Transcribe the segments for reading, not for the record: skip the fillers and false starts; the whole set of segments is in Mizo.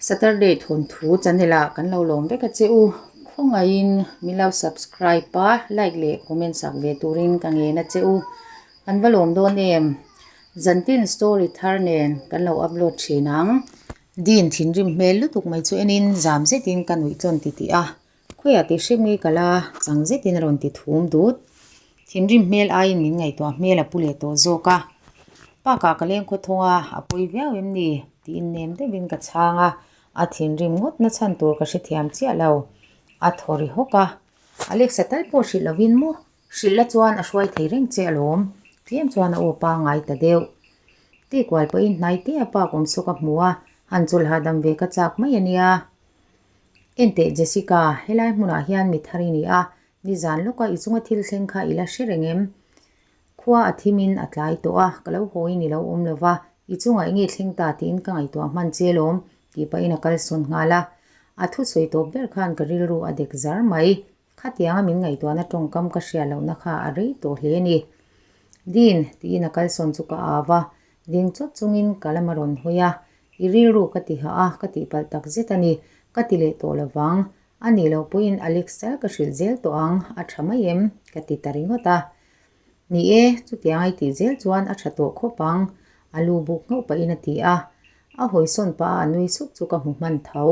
Saturday thawnthu channel ah kan lo lawm vek a che u. Khawngaihin min lo subscribe a, like leh comment sak ve turin ka ngen a che u. Kan va lawm dawn em? Zantin story thar nen kan lo upload thin ang. Dean thinrim hmel lutuk mai chu enin zam zetin ka nuih tlawn titih a. Khawiah tih hrep nge ka la chang zetin a rawn ti thum dut. Thinrim hmel aiin min ngaihtuah hmel a pu leh tawh zawk a. Park-ah ka leng khaw thawng a, a pawi viau em ni? tiin nem deuhin ka chhang a, a thinrim ngawt na chhan tur ka hrethiam chiah lo. A thaw ri hawk a, Alexa tal pawh hrilh lovin maw? Hrilh la chuan a hruai thei reng che alawm. Tlem chuan a aw pangngai ta deuh. Tih kual pawhin hnai te a park awm saw ka hmu a, han chawlh hahdam ve ka chak mai a nia. Enteh Jessica, helai hmunah hian mi thar i ni a, nizan lawka i chunga thil thleng kha i la hre reng em? Khua a thimin a tlai tawh a, ka lo hawiin i lo awm lo va, i chungah enge thleng ta tiin ka ngaihtuah hman che alawm, tih pahin a kalsawn nghal a. A thusawi tawp ber khan ka rilru a dek zar mai. Khatianga min ngaihtuahna tawngkam ka hriat lohna kha a rei tawh hle a ni. Dean, tiin a kalsawn chu ka au a, ding chawt chungin ka lam a rawn hawi a, I rilru ka ti hah a, ka tihpalh tak zet a ni, ka ti leh tawh lovang. A nih loh pawhin Alex tal ka hrilh zel tawh ang, a tha mai em? ka ti ta ringawt a. Ni e, chutiang a i tih zel chuan a tha tawh khawp ang, a lu buk nghauh pahin a ti a. A hawisawn pah a a nui sup chu ka hmu hman tho.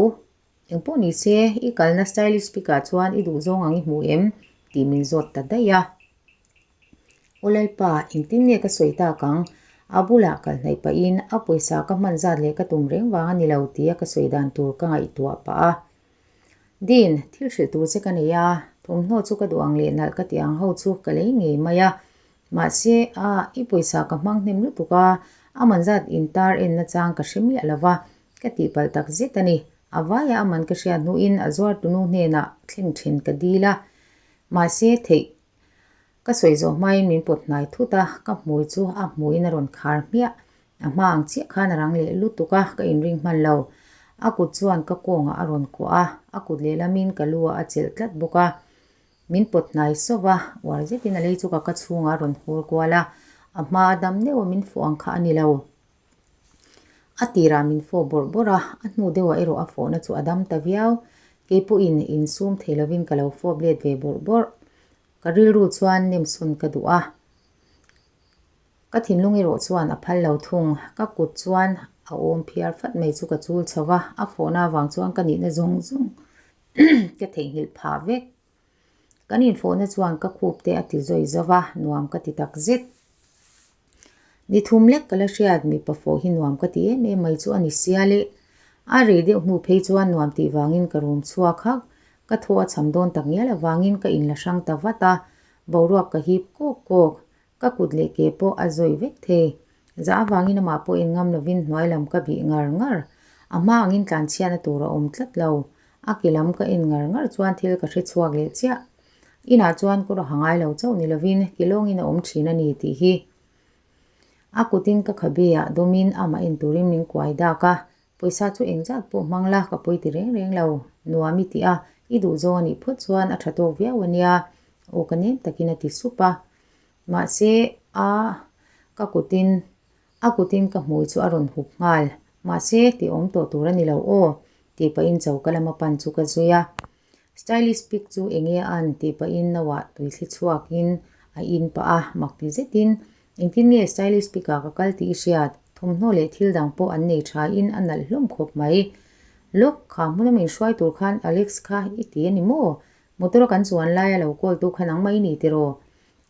Engpawh ni se, i kalna stylish pic ah chuan i duhzawng ang i hmu em? tih min zawt ta daih a. Aw Lalpa, engtin nge ka sawi tak ang? A bulah kal hnaih pahin a pawisa ka hman zat leh ka tum reng vang a ni lo tia ka sawi dan tur ka ngaihtuah pah a. Dean, thil hrilh tur che ka nei a, thawmhnaw chu ka duh ang leh nalh ka tih ang ho chu ka lei ngei mai a. Mahse, a, i pawisa ka hmang hnem lutuk a, a man zat intar en nachang ka hre miah lo va, ka tihpalh tak zet a ni. A vaia a man ka hriat hnuin a zuartunu hnenah thleng thin ka dil a. Mahse, theih ka sawi zawh hmain min pawt hnai thut a, ka hmui chu a hmuiin a rawn khar hmiah. A hma ang chiah khan a rang leh lutuk a, ka inring hman lo. A kut chuan ka kawngah a rawn kuah a, a kut lehlamin ka lu ah a chelh tlat bawk a. Min pawt hnai sawp a, uar zetin a lei chu ka ka chhungah a rawn hur kual a, a hma a dam deuh a min fuh ang kha a ni lo. A tirah min fawh bawrh bawrh a, a hnu deuhah erawh a fawhna chu a dam ta viau. Kei pawhin insum thei lovin ka lo fawp let ve bawrh bawrh. Ka rilru chuan nemsawn ka duh a, ka thinlung erawh chuan a phal lo thung. Ka kut chuan a awm phiar fat mai chu ka chul chho va, a fawhna avang chuan ka nihna zawng zawng ka theihnghilh phah vek. Kan infawhna chuan ka khup te a ti zawi zo va, nuam ka ti tak zet. Ni thum lek ka la hriat, mipa fawh hi nuam ka ti em em mai chu a ni sia le. A rei deuh hnu phei chuan nuam tih vangin ka rum chhuak hak, ka thaw a cham dawn tak ngial avangin ka inla hrang ta vat a, boruak ka hip kawk kawk. Ka kut leh ke pawh a zawi vek thei. Zah avangin amah pawh in ngam lovin hnuai lam ka bih ngar ngar. A hma angin tlanchhiatna tur a awm tlat lo. A ke lam ka en ngar ngar chuan thil ka hre chhuak leh chiah. Inah chuan kawr a ha ngai lo chauh ni lovin ke lawngin a awm thin a ni tih hi. A kutin ka khabe ah dawmin amah en turin min kuai dak a. Pawisa chu engzat pawh hmang la ka pawi ti reng reng lo. Nuam i tih a, i duh zawng a nih phawt chuan a tha tawk viau a nia. Aw ka nem takin a ti sup a. Mahse a ka kutin a kutin ka hmui chu a rawn hup nghal. Mahse tih awm tawh tur a ni lo aw tih pahin choka lama pan chu ka zui a. Stylish pic chu enge a an tih pahin no ah tui thli chhuakin a in pah a, mak ti zetin engtin nge stylish pic ah ka kal tih i hriat? Thawmhnaw leh thil dang pawh an nei tha in a nalh hlawm khawp mai. Lawk, kha hmuna min hruai tur khan Alex kha i ti a ni maw? Motor a kan chuan laia lo call tu kha nangmah i ni tiraw?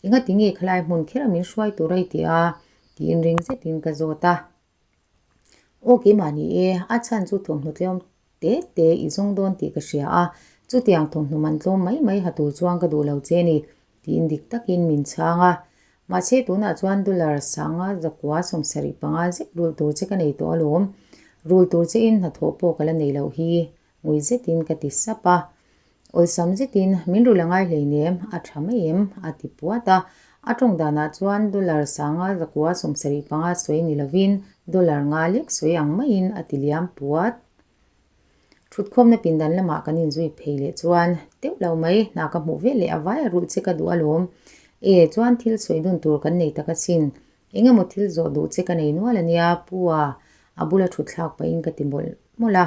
Engati nge khalai hmun kher a min hruai tur a i ti a? tiin ring zetin ka zawt a. Aw keimah ni e, a chhan chu thawmhnaw tlawm te te i zawng dawn tih ka hria a, chutiang thawmhnaw man tlawm mai mai ha tur chuan ka duh lo che ni, tiin dik takin min chhang a. Mahse tunah chuan dollar sanga zakua 75 zet rul tur che ka nei tawh alawm, rul tur che in hnathawh pawh ka la nei loh hi. Ngui zetin ka ti sap a. Awlsam zetin, Min rul a ngai hleinem, a tha mai em? a ti puat a. A tawng danah chuan dollar sanga zakua 75 sawi ni lovin dollar nga lek sawi ang maiin a ti liam puat. Thutkhawmna pindan lamah kan inzui phei leh chuan, Teuh lo mai, hna ka hmuh vel leh a vai a rulh che ka duh alawm. E, chuan thil sawi dun tur kan nei tak asin. Eng emaw thil zawh duh che ka nei nual ania, Pu a, a bula thutthlak pahin ka ti mawlh mawlh a.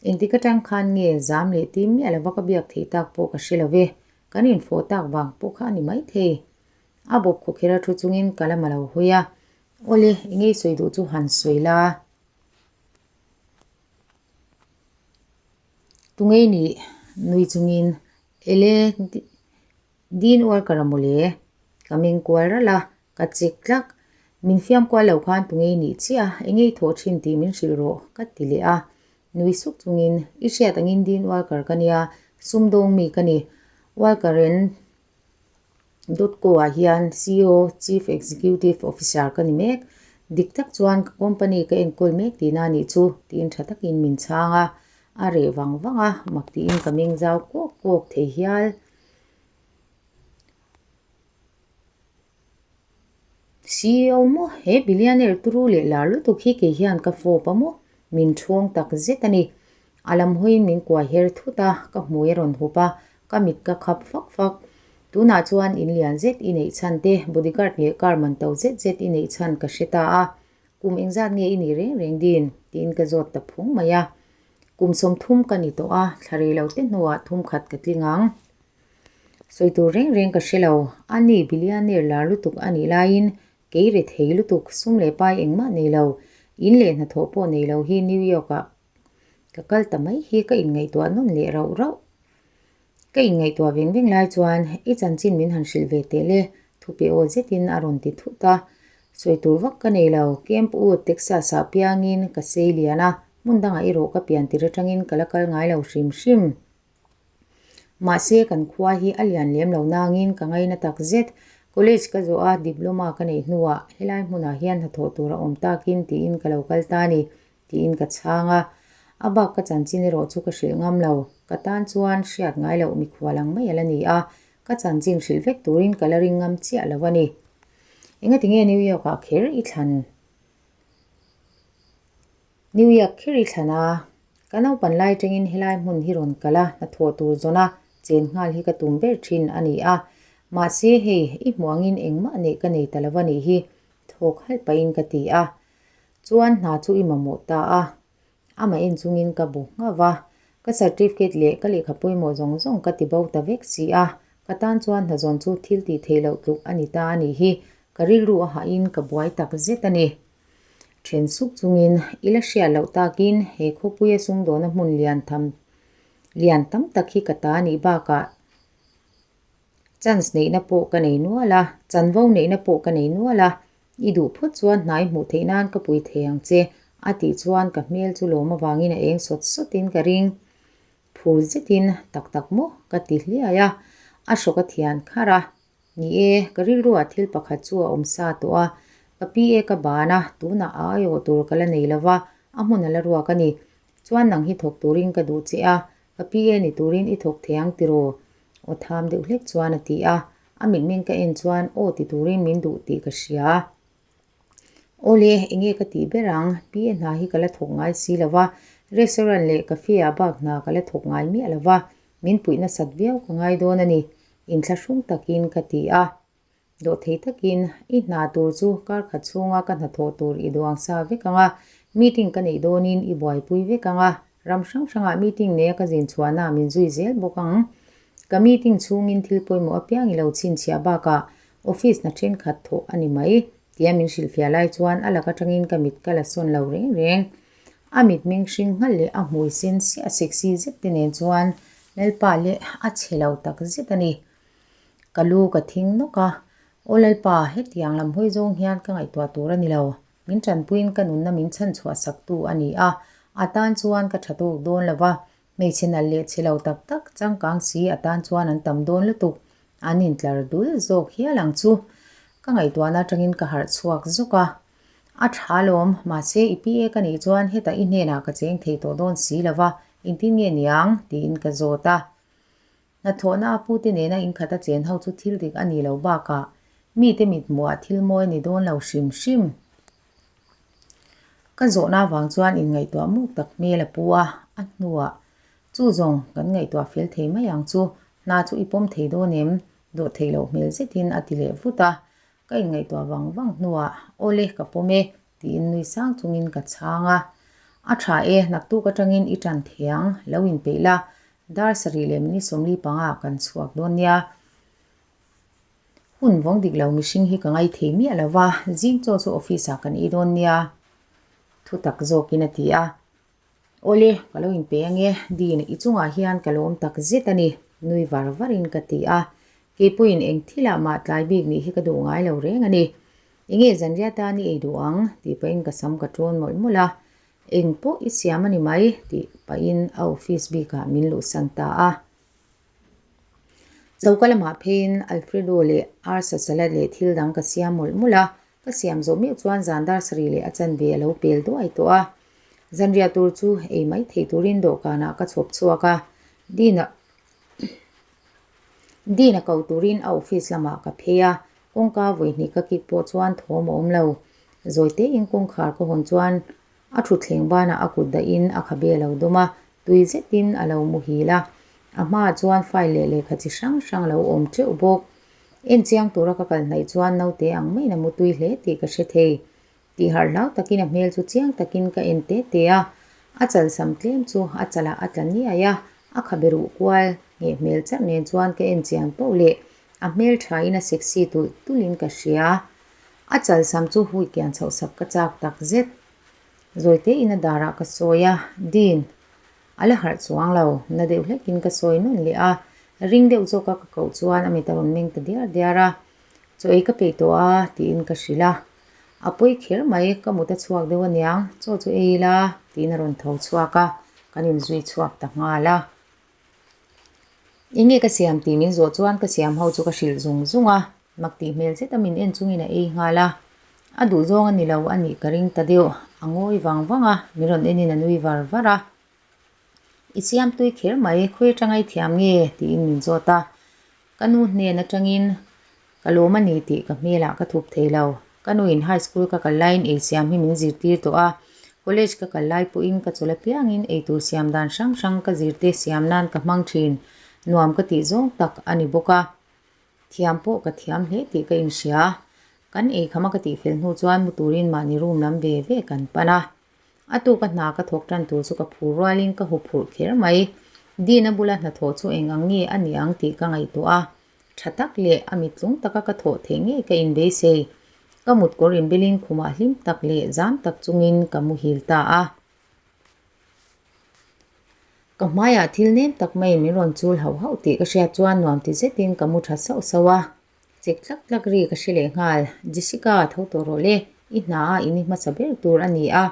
Engtik atang khan nge zam leh tim miah lova ka biak theih tak pawh ka hre lo ve, kan infawh tak vang pawh kha a ni maithei. A bawp khawkher a thu chungin ka lam a lo hawi a, Awle, eng ei sawi duh chu han sawi la. Tungei nih nui chungin, Ele, Dean Walker a mawle, ka meng kual ralh a, ka chek tlak. Min fiam kual lo khan tungei nih chiah a, eng ei thawh thin tih min hrilh rawh, ka ti leh a. Nui suk chungin, I hriat angin Dean Walker ka nia, sumdawng mi ka ni. Walker in Dotco ah hian ceo, Chief Executive Officer, ka ni mek. Dik tak chuan ka company ka enkawl mek tihna a nih chu, tiin tha takin min chhang a. A reh vang vang a, mak tiin ka meng zau kawk kawk thei hial. Ceo maw? He billionaire turu leh lar lutuk hi kei hian ka fawp a maw? Min ṭhawng tak zet a ni. A lam hawiin min kuai her thut a, ka hmui a rawn hup a, ka mit ka khap fak fak. Tunah chuan in lian zet i neih chhan te, bodyguard leh car man to zet zet i neih chhan ka hre ta a. Kum engzat nge i nih reng reng din? tiin ka zawt ta phung mai a. Kum 30 ka ni tawh a, thla rei lo te hnuah thum khat ka tling ang. Sawi tur reng reng ka hre lo. A ni billionaire lar lutuk a nih laiin kei re thei lutuk, sum leh pai engmah nei lo, in leh hnathawh pawh nei lo hi New York ah ka kal ta mai hi ka inngaihtuah nawn leh rauh rauh. Ka inngaihtuah veng veng lai chuan i chanchin min han hrilh ve teh le, thupe aw zetin a rawn ti thut a. Sawi tur vak ka nei lo, Camp Wood, Texas ah piangin ka sei lian a, hmun dangah erawh ka pian tir atangin ka la kal ngai lo hrim hrim. Mahse, kan khua hi a lian lem lo nangin ka ngaina tak zet. College ka zawh a, diploma ka neih hnuah helai hmunah hian hnathawh tur a awm takin tiin ka lo kal ta a ni, tiin ka chhang a. A bak ka chanchin erawh chu ka hrilh ngam lo. Ka tan chuan hriat ngai loh mikhual ang mai a la ni a, ka chanchin hrilh vek turin ka la ring ngam chiah lo a ni. Engati nge New York-ah kher i thlan? New York kher i thlan a, ka naupan lai atangin helai hmun hi rawn kal a, hnathawh tur zawn a, chen nghal hi ka tum ber thin a ni a. Mahse hei, i hmuh angin engmah neih ka nei ta lo a nih hi, thawk halh pahin ka ti a. Chuan hna chu i mamawh ta a, amah en chungin ka bu nghauh a, ka certificate leh ka lehkha pawimawh zawng zawng ka ti bo ta vek si a, ka tan chuan hna zawn chu thil tih theih loh tluk a ni ta a nih hi, ka rilru a hahin ka buai tak zet a ni. Then suk chungin i la hriat loh takin he khawpuia sumdawna hmun lian tham lian tam tak hi ka ta nih bakah chance neihna pawh ka nei nual a, chanvo neihna pawh ka nei nual a, i duh phawt chuan hnai hmuh theih nan ka pui thei ang che a tih chuan ka hmel chu lawm avangin a eng sawt sawtin ka ring. Phur zetin tak tak maw ka ti hliai a, a hrawk a thian kharh a. Ni e, ka rilruah thil pakhat chu a awm sa tawh a, ka pi e ka ban a, tunah a aiawh tur ka la nei lo va, a hmun a la ruak a ni. Chuan nang hi thawk turin ka duh che a, ka pi e ni turin i thawk thei ang tiraw? Aw tham deuh hlek chuan a ti a, a mitmeng ka en chuan aw ti turin min duh tih ka hria. Awle, enge ka tih ber ang? Pi e hna hi ka la thawk ngai si lo va, restaurant leh cafe ah bak hna ka la thawk ngai miah lo va, min puih nasat viau ka ngai dawn a ni, inthlahrung takin ka ti a. Dawhthei takin, I hna tur chu kar khat chhunga ka hnathawh tur i duang sa vek ang a, meeting ka neih dawnin i buaipui vek ang a, ram hrang hrangah meeting neia ka zin chhuahna min zui zel bawk ang. Ka meeting chhungin thil pawimawh apiang i lo chhinchhiah bakah Office hna thenkhat thawh a ni mai, tia min hrilhfiah lai chuan a lak atangin ka mit ka la sawn lo reng reng. A mitmeng hring nghalh leh a hmui sen siah sexy zet te nen chuan Lalpa leh a chhe lo tak zet a ni. Ka lu ka thing nawk a, Aw Lalpa, hetiang lam hawi zawng hian ka ngaihtuah tur a ni lo. Min tanpuiin ka nunna min chhanchhuah saktu a ni a, a tan chuan ka tha tawk dawn lo va, Hmeichhe nalh leh chhe lo tak tak changkang si atan chuan an tam dawn lutuk. An intlar dul zawk hial ang chu. Ka ngaihtuahna atangin ka harh chhuak zawk a. A tha lawm, mahse i PA ka nih chuan hetah i hnenah ka cheng thei tawh dawn si lo va, engtin nge niang? tiin ka zawt a. Hnathawhna a pute nena inkhata chen ho chu thil dik a nih loh bakah mite mithmuhah thil mawi a ni dawn lo hrim hrim. Ka zawhna avang chuan inngaihtuah muk tak hmel a pu a, a hnuah chu zawng kan ngaihtuah fel thei mai ang chu, hna chu i pawm thei dawn em? Dawh theih loh hmel zetin a ti leh vut a, ka inngaihtuah vang vang hnuah Awle ka pawm e tiin nui sang chungin ka chhang a. A tha e, naktuk atangin i tan thiang, lo inpeih la, dar sarih leh minute 45 ah kan chhuak dawn nia. Hun vawng dik lo mihring hi ka ngai thei miah lo va, zing chaw chu office ah kan ei dawn nia, thu tak zawkin a ti a. Awle, ka lo inpe ange, Dean, i chungah hian ka lawm tak zet a ni, nui var varin ka ti a. Keipawhin eng thilah mah tlai bik nih hi ka duh ngai lo reng a ni. Enge zanriah tan i ei duh ang? tih pahin ka sam ka ṭawn mawlh mawlh a. Eng pawh i siam a ni mai, tih pahin a office bikah min luhsan ta a. Choka lamah pheiin Alfredo leh arsa salad leh thil dang ka siam mawlh mawlh a, ka siam zawh meuh chuan zan dar sarih leh a chanve a lo pel duai tawh a. Zanriah tur chu ei mai theih turin dawhkanah ka chhawp chhuak a, Dean-a Dean-a ko turin a office lamah ka phei a, kawngka vawihnih ka kik pawh chuan thawm a awm lo. Zawi tein kawngkhar ka hawn chuan A thutthleng banah a kut dahin a khabe a lo dawm a, tui zetin a lo muhil a. A hmaah chuan file leh lehkha chi hrang hrang a lo awm teuh bawk. En chiang tura ka kal hnaih chuan naute ang maiin a mu tui hle tih ka hre thei. Tih harh hlau takin a hmel chu chiang takin ka en te te a. A chalsam tlem chu a chalah a tla niai a, a khabe ruh kual ngheh hmel charh nen chuan ka en chian poh leh a hmel thain a sexy tulh tulhin ka hria. A chalsam chu hui kian chhoh sak ka chak tak zet. Zawite in a darah ka sawi a, Dean, a la harh chuang lo, na deuh hlekin ka sawi nawn leh a, ring deuh zawka ka koh chuan a mit a rawn meng ta diar diar a, Chaw ei ka peih tawh a, tiin ka hrilh a. A pawi kher mai, ka mut a chhuak deuh aniang, chaw chu ei ila, tiin a rawn tho chhuak a, kan inzui chhuak ta nghal a. Enge ka siam tih min zawh chuan ka siam ho chu ka hrilh zung zung a, mak tih hmel zeta min en chungin a ei nghal a, a duh zawng a ni lo a nih ka ring ta deuh, a ngawi vang vang a, min rawn enin a nui var var a. I siam tui kher mai, khawi atanga i thiam nge? tiin min zawt a, Ka nu hnen atangin ka lawm a ni tih ka hmelah ka thup thei lo. Ka nuin high school ka kal laiin ei siam hi min zirtir tawh a, college ka kal lai pawhin ka chawlh apiangin eitur siam dan hrang hrang ka zirte siam nan ka hmang thin. Nuam ka tih zawng tak a ni bawk a. Thiam pawh ka thiam hle tih ka inhria. Kan ei khama ka tihfel hnu chuan mu turin mahni room lam ve ve kan pan a. A tuka hna ka thawk tan tur chu ka phur rualin ka huphurh kher mai. Dina bula hnathawh chu eng ang nge a ni ang tih ka ngaihtuah a, tha tak leh a mittlung taka ka thawh theih ngei ka inbeisei. Ka mutkawr inbelin khumah hlim tak leh zam tak chungin ka muhil ta a. Ka hmaiah thil nem tak maiin min rawn chul hauh hauh tih ka hriat chuan nuam ti zetin ka mu tha sauh sauh a. Chek tlak tlak ri ka hre leh nghal. Jessica, tho tawh rawh le, i hna a in i hmasa ber tur a ni a.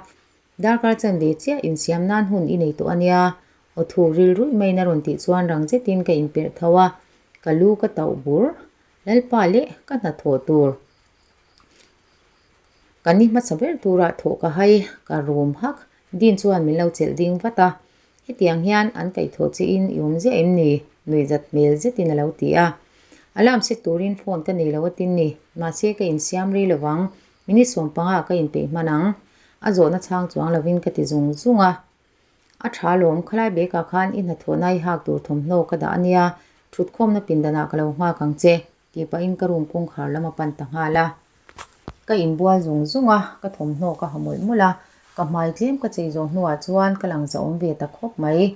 Darkar chanve chiah insiam nan hun i nei tawh a nia. Aw thuk ril ruih maiin a rawn tih chuan rang zetin ka inperh tho a, ka lu ka tauh bur. Lalpa leh ka hna thawh tur. Kan i hmasa ber turah thawh ka hai, ka rum hak. Dean chuan min lo chelh ding vat a. Hetiang hian an kaihthawh che in i awm ziah em ni? Nuihzat hmel zetin a lo ti a. Alarm set turin phone ka nei lo a tin ni. Mahse ka insiam rei lovang, minute 15 ah ka inpeih hman ang. A zawhna chhang chuang lovin ka ti zung zung a. A tha lawm, khalai bag ah khan i hnathawhna i hak tur thawmhnaw ka dah a nia, thutkhawmna pindanah ka lo nghak ang che. Tih pahin ka room kawngkhar lam a pan ta nghal a. Ka inbual zung zung a, ka thawmhnaw ka ha mawlh mawlh a, ka hmai tlem ka chei zawh hnuah chuan ka lang zahawm ve ta khawp mai.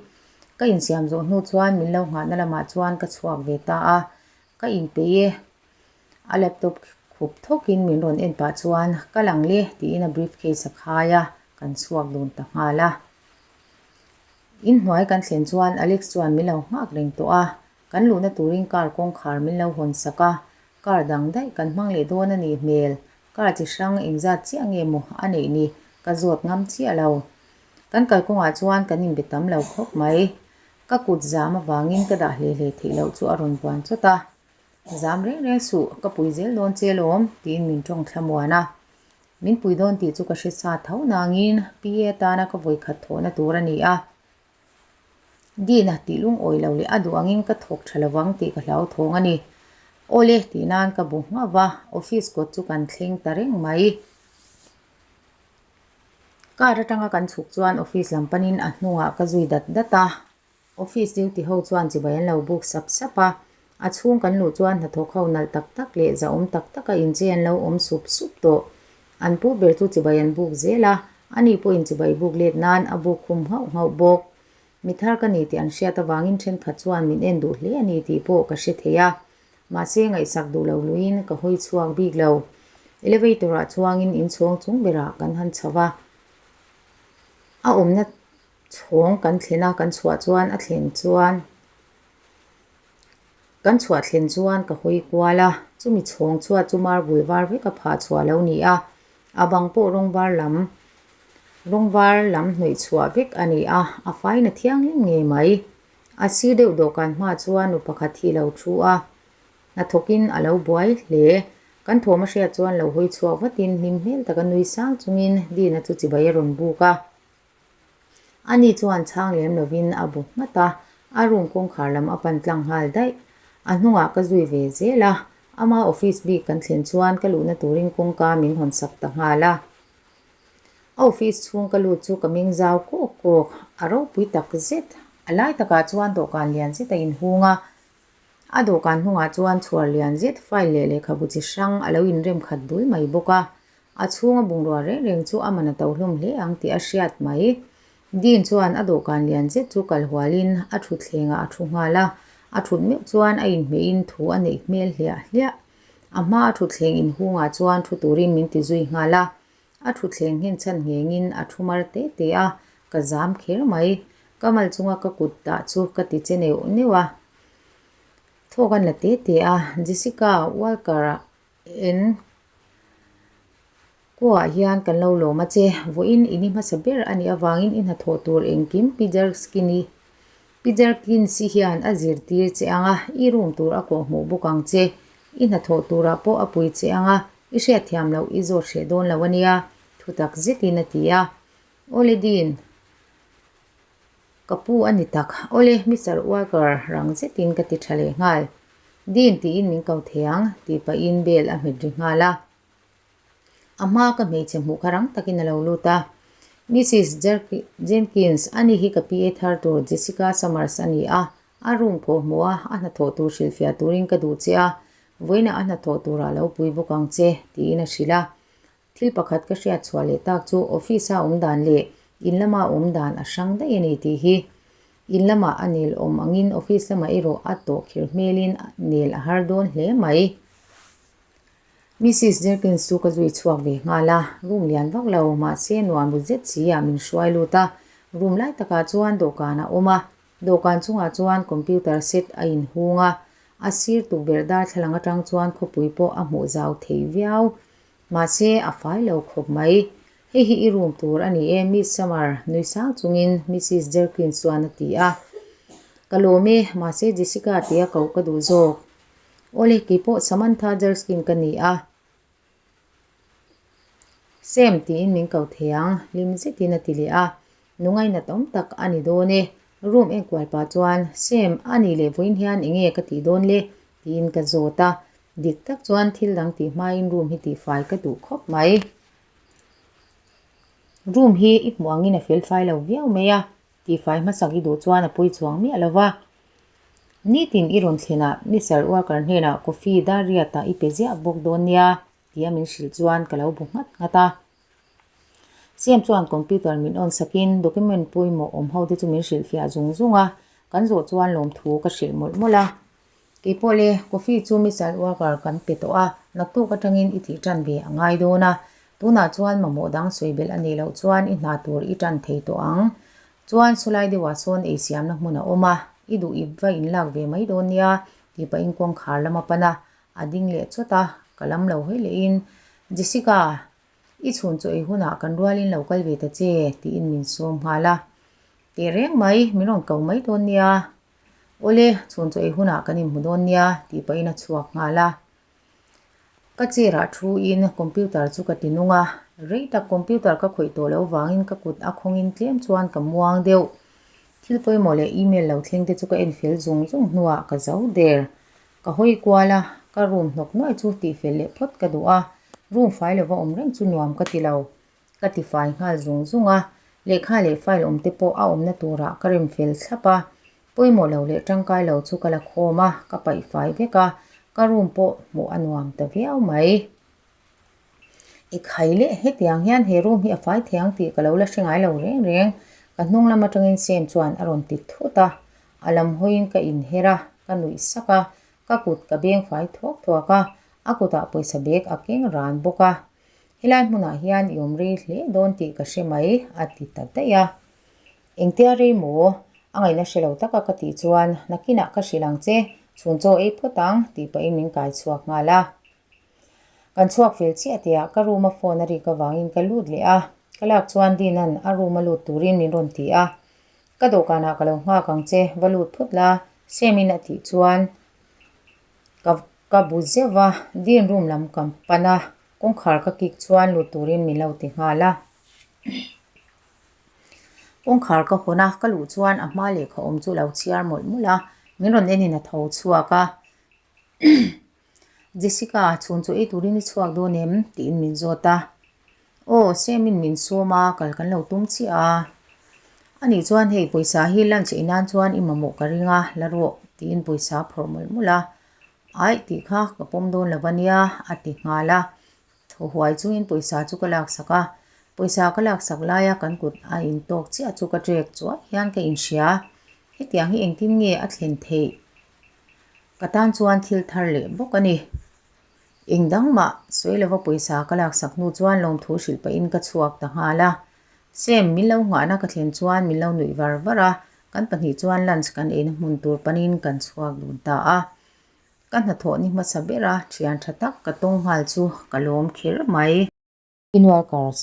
Ka insiam zawh hnu chuan min lo nghahna lamah chuan ka chhuak ve ta a, ka inpeih e. A laptop khup thawkin min rawn en pah chuan ka lang le tiin a briefcase a khai a, kan chhuak dun ta nghal a. Inhnuai kan thlen chuan Alex chuan min lo nghak reng tawh a, Kan luhna turin car kawngkhar min lo hawn sak a, car dang daih kan hmang leh dawn a nih hmel, car chi hrang engzat chiah nge maw a neih ni ka zawt ngam chiah lo. Kan kalkawngah chuan kan inbe tam lo khawp mai. Ka kut zam avangin ka dah hle hle theih loh chu a rawn buan chawt a, Zam reng reng suh, ka pui zel dawn che lawm, tiin min tawng thlamuan a. Min pui dawn tih chu ka hre sa tho nangin PA tana ka vawikhat thawhna tur a ni a. Dina tih lungawi lo leh a duh angin ka thawk tha lovang tih ka hlauthawng a ni. Awle tih nan ka bu nghauh va, office kawt chu kan thleng ta reng mai. Car atanga kan chhuk chuan office lam panin a hnungah ka zui dat dat a, office duty ho chuan chibai an lo buk sap sap a, a chhung kan luh chuan hnathawk ho nalh tak tak leh zahawm tak taka inchei an lo awm sup sup tawh. An pu ber chu chibai an buk zel a, Ani pawhin chibai buk let nan a buk khum nghauh nghauh bawk. Mi thar ka ni tih an hriat avangin thenkhat chuan min en duh hle a ni tih pawh ka hre thei a. Mahse ngaihsak duh lo luiin ka hawi chhuak bik lo. Elevator ah chuangin inchhawng chung berah kan han chho a. A awmna chhawng kan thlen a, kan chhuah chuan a thlen chuan kan chhuah thlen chuan ka hawi kual a. Chumi chhawng chhuat chu marble var vek a phah chhuah lo ni a, a bang pawh rawng var lam rawng var lam hnawih chhuah vek a ni a, a faina thianghlim ngei mai. A sir deuh dawhkan hma chuan nu pakhat hi lo thu a, hnathawkin a lo buai hle. Kan thawm a hriat chuan lo hawi chhuak vatin hlim hmel taka nui sang chungin Dina chu chibai a rawn buk a. Ani chuan chhang lem lovin a bu nghat a, a room kawngkhar lam a pan tlang nghal daih. A hnungah ka zui ve zel a, ama office bik kan thlen chuan ka luhna turin kawngka min hawn sak ta nghal a. A office chhung ka lut chu ka meng zau kawk kawk, a ropui tak zet. A lai takah chuan dawhkan lian zet a inhung a, a dawhkan hnungah chuan chhuar lian zet file leh lehkhabu chi hrang a lo inrem khat dul mai bawk a. A chhunga bungrua reng reng chu a man a to hlawm hle ang tih a hriat mai. Dean chuan a dawhkan lian zet chu kal hualin a thutthlengah a thu nghal a, a thut meuh chuan a inhmehin thu a neih hmel hliah hliah. A hma a thutthleng inhungah chuan thu turin min ti zui nghal a, a thutthleng nghenchhan nghengin a thu mar te te a, ka zam kher mai. Ka mal chunga ka kut dah chu ka ti che neuh neuh a. Thawk an la te te a, Jessica Walker-a En Kuaah hian kan lo lawm a che. Vawiin i ni hmasa ber a nih avangin i hnathawh tur engkim Pi Jerkskin-i Pi Jerkins-i hian a zirtir che ang a, i room tur a kawhhmuh bawk ang che. I hnathawh turah pawh a pui che ang a, i hriatthiam loh i zawt hreh dawn lo a nia, thutak zetin a ti a. Awle Dean. Ka pu a ni tak. Awle, Mister Walker, rang zetin ka ti tha leh nghal. Dean tiin min ko thei ang, tih pahin bell a hmet ri nghal a. A hma ka hmeichhe hmuh kha rang takin a lo lut a. Missis Jenkins, ani hi ka PA thar tur Jessica Summers a ni a. A room pawh hmuh a, a hnathawh tur hrilhfiah turin ka duh che a. Vawiinah a hnathawh turah lo pui bawk ang che, tiin a hrilh a. Thil pakhat ka hriat chhuah leh tak chu office a awm dan leh in lama awm dan a hrang daih a ni tih hi. In lamah a nel awm angin office lamah erawh a tawh khir hmelin nel a har dawn hle mai. Missis Jerkins chu ka zui chhuak ve nghal a, room lian vak lo mahse nuam ru zet si ah min hruai lut a, room lai takah chuan dawhkan a awm a, dawhkan chungah chuan computer set a inhung a, a sir tukverh darthlalang atang chuan khawpui pawh a hmuh zau thei viau. Mahse, a fai lo khawp mai. Hei hi i room tur a ni e, Miss Summer, nui sang chungin Missis Jerkins chuan a ti a. Ka lawm e, mahse Jessica tia koh ka duh zawk. Awle, keipawh Samantha Jerskin ka ni a. Sam tiin min ko thei ang, hlim zetin a ti leh a. Nungainat awm tak a ni dawn e. Room enkual pah chuan, Sam, a nih leh vawiin hian enge ka tih dawn le? tiin ka zawt a. Dik tak chuan thil dang tih hmain room hi tihfai ka duh khawp mai. Room hi i hmuh angin a felfai lo viau mai a, tihfai hmasak i duh chuan a pawi chuang miah lo va. Nitin i rawn thlenah Mister Walker hnenah coffee dar riatah i pe ziah bawk dawn nia tia min hrilh chuan ka lo bu nghat nghat a. Siam chuan computer min on sakin document pawimawh awm ho te chu min hrilhfiah zung zung a, kan zawh chuan lawmthu ka hrilh mawlh mawlh a. Kei pawh le, coffee chu missile worker kan pe tawh a, naktuk atangin i tih tan ve a ngai dawn a. Tunah chuan mamawh dang sawi belh a nih loh chuan i hna tur i tan thei tawh ang. Chuan sawlai deuhah sawn ei siamna hmun a awm a, i duh ip va inlak ve mai dawn nia, tih pahin kawngkhar lam a pan a, a ding leh chawt a, ka lam lo hawi lehin, Jessica, i chhun chaw ei hunah kan rualin lo kal ve ta che, tiin min sawm nghal a. Tehreng mai, min rawn ko mai dawn nia. Awle, chhun chaw ei hunah kan inhmu dawn nia tih pahin a chhuak nghal a. Ka chair ah thu in computer chu ka ti nung a, rei tak computer ka khawih tawh loh vangin ka kut a khawngin tlem chuan ka muang deuh. Thil pawimawh leh email lo thleng te chu ka en fel zung zung hnuah ka zo der. Ka hawi kual a, ka room hnawk nuai chu tihfel leh phawt ka duh a, room fai lova awm reng chu nuam ka ti lo. Ka ti fai nghal zung zung a, lehkha leh file awm te pawh a awmna turah ka rem fel thlap a, pawimawh lo leh tangkai lo chu ka la khawm a, ka paih fai vek a, ka room pawh hmuh a nuam ta viau mai. I khai leh hetiang hian he room hi a fai thei ang tih ka lo la hre ngai lo reng reng. Ka hnung lam atangin Sam chuan a rawn ti thut a, a lam hawiin ka inher a, ka nuih sak a, ka kut ka beng fai thuak thuak a, a kutah pawisa bag a keng ran bawk a. Helai hmunah hian i awm rei hle dawn tih ka hre mai, a ti ta daih a. Engtia rei maw? A ngaihna hre lo taka ka tih chuan, Nakinah ka hrilh ang che, chhun chaw ei phawt ang, tih pahin min kai chhuak nghal a. Kan chhuak fel chiah tihah ka room a phone a rik avangin ka lut leh a, ka lak chuan Dina'n a room a lut turin min rawn ti a. Ka dawhkanah ka lo nghak ang che, va lut phawt la, Sam-in a tih chuan ka ka bu zeuh a, Din room lam ka pan a, kawngkhar ka kik chuan lut turin min lo ti nghal a. Kawngkhar ka hawn a, ka luh chuan a hma lehkha awm chu lo chhiar mawlh mawlh a, min rawn enin a tho chhuak a. Jessica, chhun chu ei turin i chhuak dawn em? tiin min zawt a. Aw, Sam-in min sawm a, kal kan lo tum chiah a. Anih chuan hei pawisa hi lunch ei nan chuan i mamawh ka ring a, la rawh, tiin pawisa a phawrh mawlh mawlh a. Aih tih kha ka pawm dawn lo ania, a ti nghal a. Thaw huai chungin pawisa chu ka laksak a, pawisa ka laksak laia kan kut a intawk chiah chu ka trek chuai hian ka inhria. Hetiang hi engtin nge a thlen theih? Ka tan chuan thil thar leh bawk a ni. Eng dang mah sawi lova pawisa ka laksak hnu chuan lawmthu hrilh pahin ka chhuak ta nghal a. Sam, min lo nghahna ka thlen chuan min lo nuih var var a, kan pahnih chuan lunch kan eina hmun tur panin kan chhuak dun ta a. Ka hnathawh ni hmasa bera thian tha tak ka tawng nghal chu ka lawm kher mai. In workers.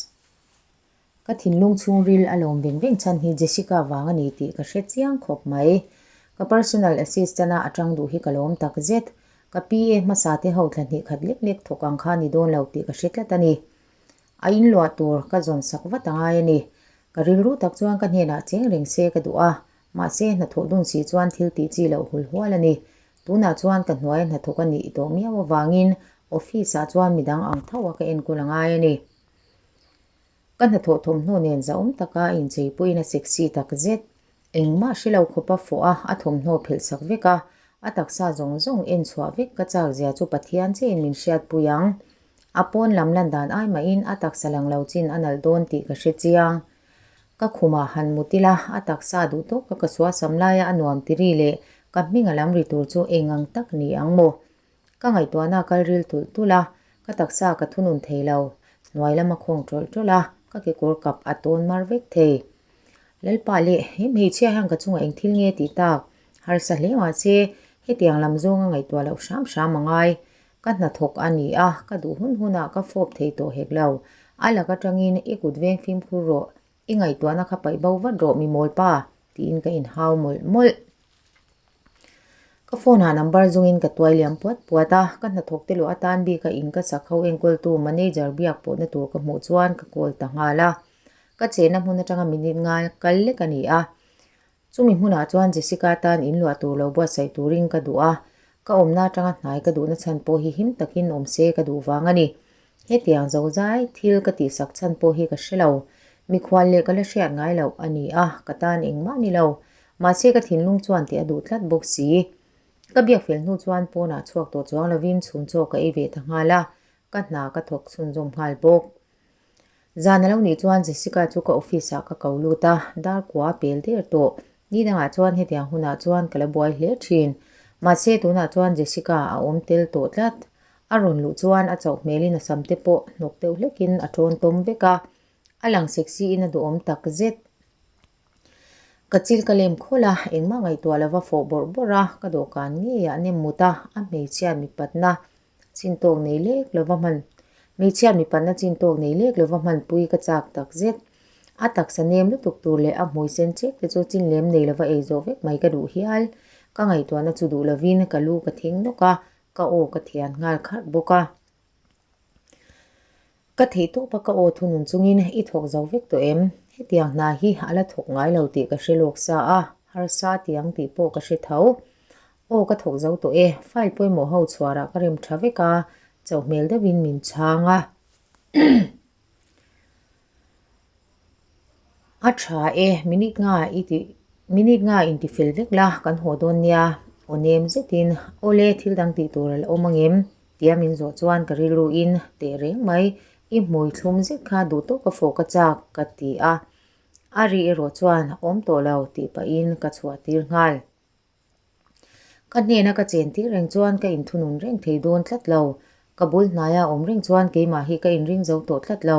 Ka thinlung chhungril a lawm veng veng chhan hi Jessica vang a ni tih ka hre chiang khawp mai. Ka personal assistant a atang duh hi ka lawm tak zet. Ka PA hmasa te ho thla hnih khat lek lek thawk ang kha ni dawn lo tih ka hre tlat a ni. A inluah tur ka zawn sak vat a ngai a ni. Ka rilru tak chuan ka hnenah cheng reng se ka duh a, mahse hnathawh dun si chuan thil tih chi loh hul hual a ni. Tunah chuan ka hnuaia hnathawk a nih tawh miau avangin office ah chuan midang ang tho a ka enkawl a ngai a ni. Ka hnathawh thawmhnaw nen zahawm taka a inchei pawhin a sexy tak zet. Engmah hre lo khawpa fawh a, a thawmhnaw phelh sak vek a, a taksa zawng zawng en chhuah vek ka chak zia chu Pathian chiahin min hriatpui ang. A pawn lam lan dan ai mahin a taksa lang lo chin a nalh dawn tih ka hre chiang. Ka khumah han mut ila, a taksa duh tawk ka ka suasam laia a nuam tiri leh ka hming a lam ri tur chu eng ang tak ni ang maw? Ka ngaihtuahna a kal ril tulh tulh a, ka taksa ka thunun thei lo. Hnuai lam a khawng tawlh tawlh a, ka kekawr kap a tawn mar vek thei. Lalpa leh he hmeichhia hian ka chungah eng thil nge tih tak? Harsa hle mahse, hetiang lam zawnga ngaihtuah loh hram hram a ngai. Ka hnathawk a ni a, ka duh hun hunah ka fawp thei tawh hek lo. A lak atangin i kut veng fimkhur rawh, i ngaihtuahna kha paih bo vat rawh mi mawl pa, tiin ka inhau mawlh mawlh. Ka phone ah number zungin ka tuai liam puat puat a, ka hnathawk te luah atan bika in ka sak ho enkawltu manager biak pawhna tur ka hmuh chuan ka call ta nghal a. Ka chenna hmun atanga minute nga kal lek a ni a. Chumi hmunah chuan Jessica tan in luah tur lo buatsaih turin ka duh a, ka awmna atanga hnai ka duhna chhan pawh hi him takin awm se ka duh vang a ni. Hetiang zozai thil ka tihsak chhan pawh hi ka hre lo. Mikhual leh ka la hriat ngai loh a ni a, ka tan engmah ni lo. Mahse ka thinlung chuan tih a duh tlat bawk si. Ka biak fel hnu chuan pawnah chhuak tawh chuang lovin chhun chaw ka ei ve ta nghal a, ka hna ka thawk chhunzawm nghal bawk. Zan a lo nih chuan Jessica chu ka office ah ka ko lut a, dar kua a pel der tawh. Ni dangah chuan hetiang hunah chuan ka la buai hle thin. Mahse tunah chuan Jessica a awm tel tawh tlat. A rawn luh chuan a chauh hmelin a sam te pawh hnawk deuh hlekin a tawn tawm vek a, a lang sexy in a duhawm tak zet. Ka chil ka lem khawlh a, engmah ngaihtuah lova fawh bawrh bawrh a, ka dawhkan ngeiah nem mut a, a hmeichhia mipatna Chin tawk nei lek lova hman Hmeichhia mipatna chin tawk nei lek lova hmanpui ka chak tak zet. A taksa nem lutuk tur leh a hmui sen chek te chu chin lem nei lova ei zawh vek mai ka duh hial. Ka ngaihtuahna chu duh lovin ka lu ka thing nawk a, ka aw ka thian nghal kharh bawk a. Ka theih tawp a ka aw thunun chungin i thawk zo vek tawh em? Hetiang hna hi a la thawk ngai lo tih ka hre lawk sa a, harsa tiang tih pawh ka hre tho. Aw ka thawk zo tawh e, file pawimawh ho chhuarah ka rem tha vek a, chauh hmel deuhin min chhang a. A tha e, minute nga i ti minute nga inti fel vek la, kan haw dawn nia, aw nem zetin, awle thil dang tih tur a la awm angem? Tia min zawh chuan ka rilruin teh reng mai. I hmui thlum zet kha duh tawka fawh ka chak, ka ti a. A ri erawh chuan a awm tawh lo tih pahin ka chhuah tir nghal. Ka hnena ka chen tir reng chuan ka inthunun reng thei dawn tlat lo. Ka bul hnaia awm reng chuan keimah hi ka inring zo tawh tlat lo.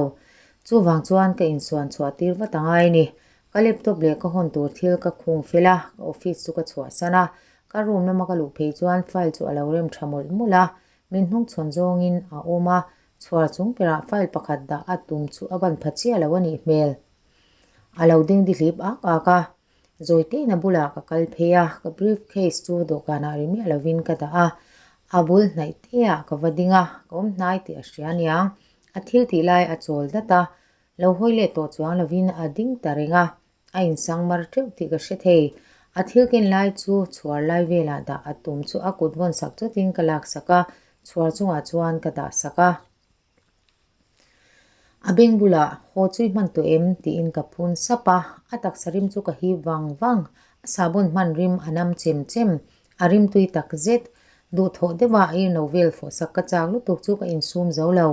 Chuvang chuan ka insuan chhuah tir vat a ngai a ni. Ka laptop leh ka hawn tur thil ka khung fel a, ka office chu ka chhuahsan a. Ka room lama ka luh phei chuan file chu a lo rem tha mawlh mawlh a. Min hnungchhawn zawngin a awm a, chhuar chung berah file pakhat dah a tum chu a ban pha chiah lo a nih hmel. A lo ding dihlip ak ak a, Zawitein a bulah ka kal phei a, ka briefcase chu dawhkanah ri miah lovin ka dah a, a bul hnaih teah ka va ding a, ka awm hnai tih a hria aniang. A thil tih lai a chawl dat a, lo hawi leh tawh chuang lovin a ding ta reng a, a insang mar teuh tih ka hre thei. A thil ken lai chu chhuar lai velah dah a tum chu a kut vawn sak chawtin ka laksak a, chhuar chungah chuan ka dah sak a. A beng bulah haw chui hman tawh em tiin ka phun sap a, a taksa rim chu ka hip vang vang, a sahbawn hman rim a nam chem chem, a rim tui tak zet, duhthawh deuha a irno vel fawh sak ka chak lutuk chu ka insum zo lo,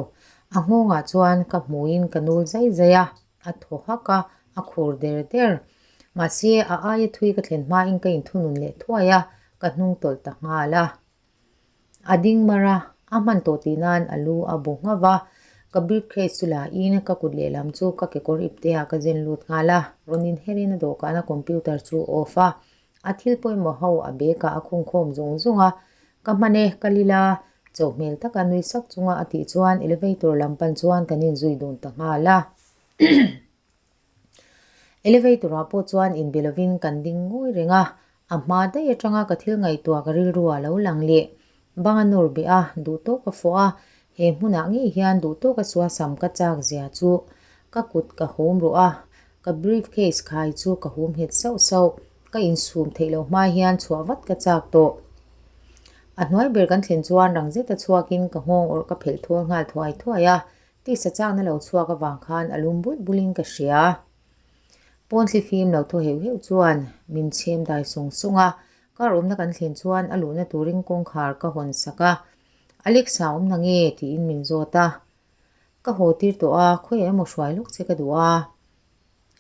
a nghawngah chuan ka hmuiin ka nul zai zai a, a thaw hak a, a khur der der. Mahse, a aia thui ka thlen hmain ka inthunun leh thuai a, ka hnung tawlh ta nghal a. A ding mar a, a hman tawh tih nan a lu a bu nghauh va. Ka briefcase chu la in ka kut lehlam chu ka kekawr ipte ah ka zen lut nghal a, rawn inher in a dawhkan a computer chu off a. A thil pawimawh ho a bag ah a khung khawm zung zung a, Ka hman e, ka lila chauh hmel taka nui sak chunga a tih chuan elevator lam pan chuan kan inzui dun ta nghal a. Elevator ah pawh chuan inbe lovin kan ding ngawi reng a, a hma daih atanga ka thil ngaihtuah ka rilru ah lo lang leh. Bang a nawr beh a, duh tawk a fawh a, he hmunah ngei hian duh tawk a suasam ka chak zia chu ka kut ka hum ruh a, ka briefcase khai chu ka hum nghet sauh sauh, ka insum theih loh hma hian chhuah vat ka chak tawh. A hnuai ber kan thlen chuan rang zeta chhuakin ka nghawng awrh ka phelh thawl nghal thuai thuai a, Tisa chakna lo chhuak avang khan a lum bulh bulhin ka hria. Pawn thli fim lo thaw heuh heuh chuan min chhem dai sawng sawng a, car awmna kan thlen chuan a luhna turin kawngkhar ka hawn sak a. Alexa awmna nge? tiin min zawt a. Ka haw tir tawh a, khawiah emaw hruai lawk che ka duh a.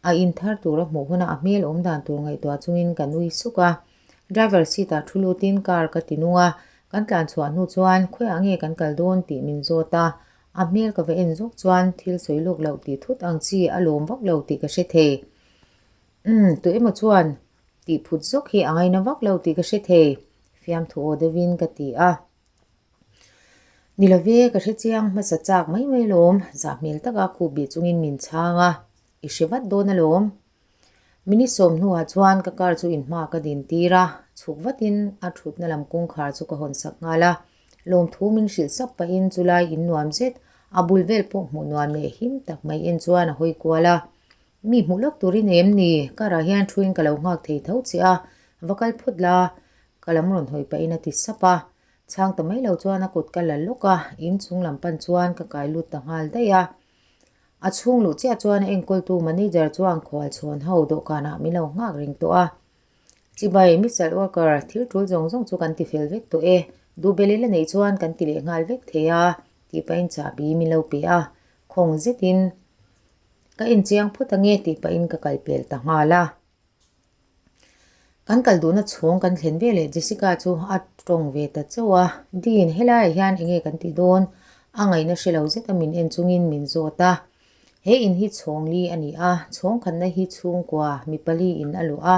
A in thar tur a hmuh huna a hmel awm dan tur ngaihtuah chungin ka nui suk a. Driver seat ah thu lutin car ka ti nung a, kan tlan chhuah hnu chuan khawiah nge kan kal dawn tih min zawt a. A hmel ka va en zawk chuan thil sawi lawk loh tih thut ang chi a lawm vak lo tih ka hre thei. Umm, tu emaw chuan tih phut zawk hi a ngaina vak lo tih ka hre thei, fiamthu aw deuhin ka ti a. Ni love, ka hre chiang hmasa chak mai mai lawm, zah hmel taka khup bih chungin min chhang a, i hre vat dawn alawm. Minute sawm hnuah chuan ka car chu inhma ka din tir a, chhuk vatin a thutna lam kawngkhar chu ka hawn sak nghal a. Lawmthu min hrilh sak pahin chulai in nuam zet, a bul vel pawh hmuh nuam leh him tak mai en chuan a hawi kual a. Mi hmuh lawk turin em ni? Car ah hian thuin ka lo nghak thei tho che a, va kal phawt la, ka lam rawn hawi pahin a ti sap a. Chhang ta mai lo chuan a kut ka la lawk a, in chung lam pan chuan ka kai lut ta nghal daih a. A chhung luh chiah chuan a enkawltu manager chuan khual chhawn ho dawhkanah min lo nghak reng tawh a. Chibai, Mister Walker, thil tul zawng zawng chu kan ti fel vek tawh e. Duhbel ila neih chuan kan ti leh nghal vek thei a, tih pahin chahbi min lo pe a. Khawng zetin ka enchiang phawt ange tih pahin ka kal pel ta nghal a. Kan kal duhna chhawng kan thlen ve leh Jessica chu a tawng ve ta chauh a, Dean, helaiah hian enge kan tih dawn? A ngaihna hre lo zeta min en chungin min zawt a. He in hi chhawng li a ni a, chhawng khatna hi chhungkua mi pali in a luah a,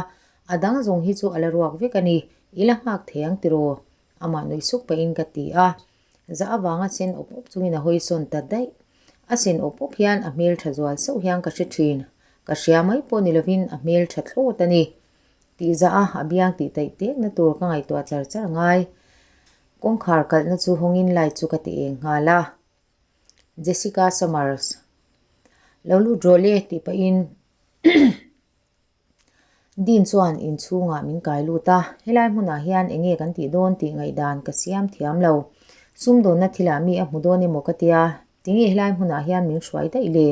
a dang zawng hi chu a la ruak vek a ni, i la nghak thei ang tiraw? Amah nuih suk pahin ka ti a. Zah avanga sen awp awp chungin a hawi sawn ta daih. A sen awp awp hian a hmel tha zual sauh hian ka hre thin. Ka hria mai pawh ni lovin a hmel tha thlawt a ni. Tih zah a, a biang tih taih tekna tur ka ngaihtuah char char ngai. Kawngkhar kalhna chu hawngin light chu ka ti eng nghal a. Jessica Summers. Lo lut rawh le tih pahin Dean chuan inchhungah min kai lut a, helai hmunah hian eng nge kan tih dawn tih ngaihdan ka siam thiam lo. Sumdawnna thilah mi a hmu dawn emaw ka tia, tinge helai hmunah hian min hruai daih le?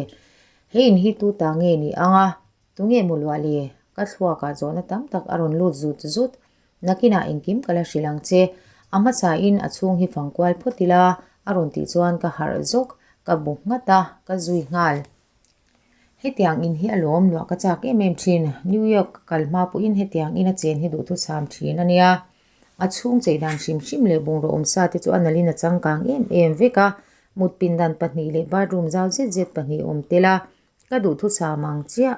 He in hi tu ta nge ni ang a? Tunge maw luah le? Ka thluakah zawhna tam tak a rawn lut zut zut. Nakinah engkim ka la hrilh ang che. A hmasain a chhung hi fang kual phawt ila, a rawn tih chuan ka harh zawk. Ka bu nghat a, ka zui nghal. Hetiang in hi a lawm luah ka chak em em thin. New York ka kal hma pawhin hetiang in a chen hi duhthusam thin a nia. A chhung chei dan hrim hrim leh bungraw awmsa te chu a nalhin a changkang em em vek a. Mut pindan pahnih leh bathroom zau zet zet pahnih awm tel a. Ka duhthusam ang chiah.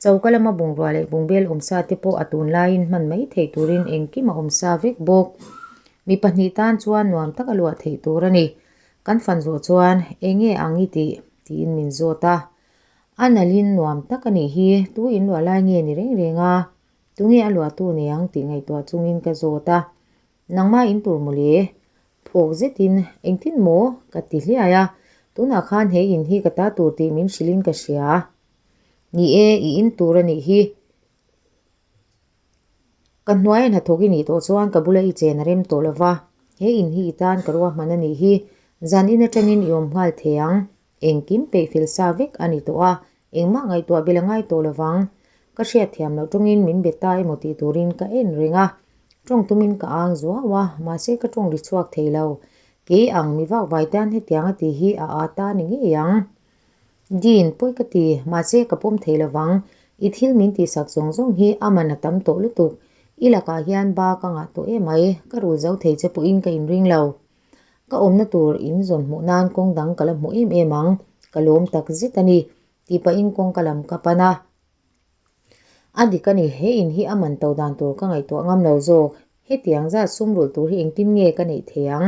Choka lama bungrua leh bungbel awmsa te pawh a tunlaiin hman mai theih turin engkim a awmsa vek bawk. Mi pahnih tan chuan nuam tak a luah theih tur a ni. Kan fan zawh chuan eng nge ang i tih? tiin min zawt a. A nalhin nuam tak a nih hi, tu in luah lai nge ni reng reng a? Tunge a luahtu nei ang tih ngaihtuah chungin ka zawt a. Nangmah in tur mawle? Phawk zetin engtin maw? ka ti hliai a. Tunah khan he in hi ka ta tur tih min hrilhin ka hria. Ni e, i in tur a nih hi. Ka hnuaia hnathawk i nih tawh chuan ka bula i chen a rem tawh lo va, he in hi i tan ka ruahman a nih hi, zan in atangin i awm nghal thei ang, engkim peih fel sa vek a ni tawh a, engmah ngaihtuah bel a ngai tawh lo vang. Ka hriat thiam loh tawngin min be ta emaw tih turin ka en reng a, tawng tumin ka ang zuau a, mahse ka tawng ri chhuak thei lo. Kei ang mi vak vai tan hetiang a tih hi a â ta ni ngei ang. Dean, pawi ka ti, mahse ka pawm thei lovang. I thil min tihsak zawng zawng hi a man a tam tawh lutuk. I lakah hian ba ka ngah tawh emai, ka rul zo thei che pawhin ka inring lo. Ka awmna tur in zawn hmuh nan kawng dang ka la hmu em em ang, ka lawm tak zet a ni, tih pahin kawngka lam ka pan a. A dik a ni, he in hi a man to dan tur ka ngaihtuah ngam lo zawk. Hetiang zat sum rulh tur hi engtin nge ka neih thei ang?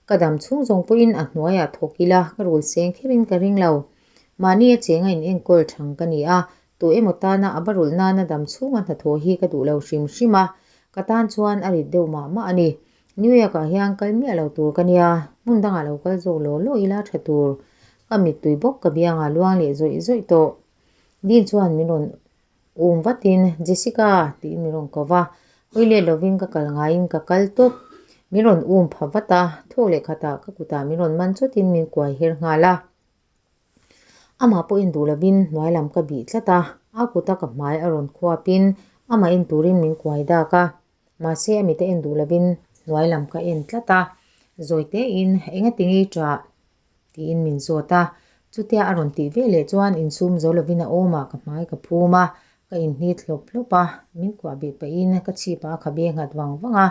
Ka dam chhung zawng pawhin a hnuaiah thawk ila ka rul seng kherin ka ring lo. Mahni a chenga in enkawl thang ka ni a, tu emaw tana a ba rulh nana dam chhunga hnathawh hi ka duh lo hrim hrim a, ka tan chuan a rit deuh mah mah a ni. New York-ah hian kal miah lo tur ka nia, hmun dangah lo kal zawk law law ila tha tur. Ka mittui bawk ka biangah luang leh zawih zawih tawh. Dean chuan min rawn um vatin, Jessica! tiin min rawn ko va, hawi let lovin ka kal ngaiin ka kal tawp. Min rawn um pha vat a, thawk leh khatah ka kutah min rawn man chutin min kuai her nghal a. Amah pawhin duh lovin hnuai lam ka bih tlat a, a kuta ka hmai a rawn khuapin amah en turin min kuai dak a. Mahse a mite en duh lovin hnuai lam ka en tlat a, zawi tein engatinge i ṭah? Tiin min zawt a, chutia a rawn tih ve leh chuan insum zo lovin a awmah ka hmai ka phum a, ka inhnit hlawp hlawp a, min kuah beh pahin ka chhipah a khabe nghat vang vang a,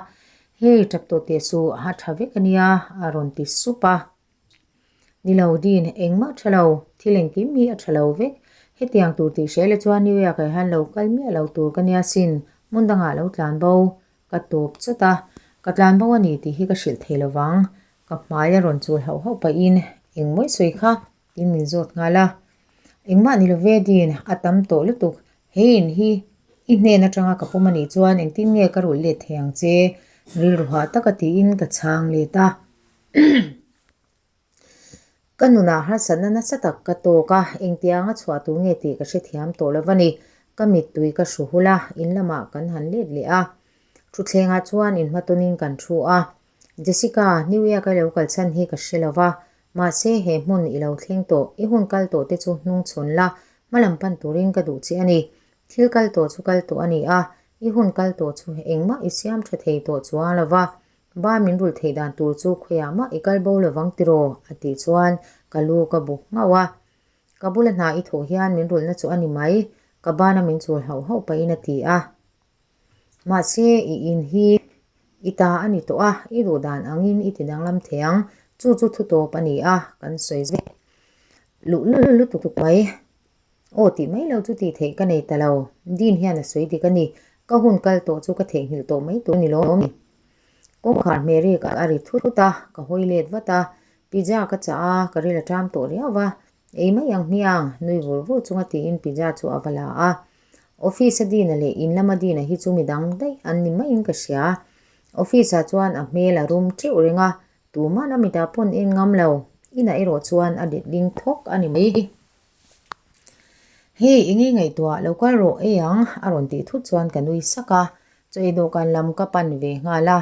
Hei tap tawh teh suh, a tha vek a nia a rawn ti sup a. Ni lo Dean, engmah tha lo, thil engkim hi a tha lo vek, hetiang tur tih hre leh chuan New York ah hian lo kal miah lo tur ka nia sin, hmun dangah lo tlan bo, ka tawp chawt a, ka tlan bo a ni tih hi ka hrilh thei lo vang, Ka hmai a rawn chul hauh hauh pahin engmawi sawi kha tiin min zawt nghal a. Engmah ni lo ve Dean, a tam tawh lutuk. He in hi i hnen atanga ka pawm a nih chuan engtin nge ka rulh let thei ang che? Rilru hah taka tiin ka chhang let a. Ka nunah harsatna nasa tak ka tawk a, engtianga chhuah tur nge tih ka hrethiam tawh lo va ni. Ka mittui ka hru hul a, in lamah kan han let leh a. Thutthlengah chuan inhmatawnin kan thu a. Jessica, New York a lo kal chhan hi ka hre lo va, mahse he hmun i lo thleng tawh, i hun kal tawh te chu hnung chhawn la, hma lam pan turin ka duh che a ni. Thil kal tawh chu kal tawh a ni a, i hun kal tawh chu engmah i siam tha thei tawh chuang lo va, ba min rulh theih dan tur chu khawiah mah i kal bo lovang tiraw? a tih chuan ka lu ka bu nghauh a. Ka bula hna i thawh hian min rulhna chu a ni mai, ka bana min chul hauh hauh pahin a ti a. Mahse, i in hi i ta a ni tawh a, i duh dan angin i ti danglam thei ang. Chu chu thu tawp a ni a, kan sawi zui luh luh lutuk mai. Aw tih mai lo chu tih theih ka nei ta lo. Dean hian a sawi dik a ni. Ka hun kal tawh chu ka theihnghilh tawh mai tur a ni lawm ni. Kawngkhar hmeh rik a ri thut thut a, ka hawi let vat a. Pizza ka chah a, ka ril a ṭam tawh riau va. Ei mai ang hmiang, nui vur vur chunga tiin pizza chu a va la a. Office a Dina leh in lama Dina hi chu midang daih an ni maiin ka hria. Office ah chuan a hmel a rum teuh reng a, tuman a mitah pawn en ngam lo. Inah erawh chuan a letling thawk a ni mai. Hei, eng nge ngaihtuah, lo kal rawh ei ang, a rawn tih thut chuan ka nui sak a. Chaw ei dawhkan lam ka pan ve nghal a.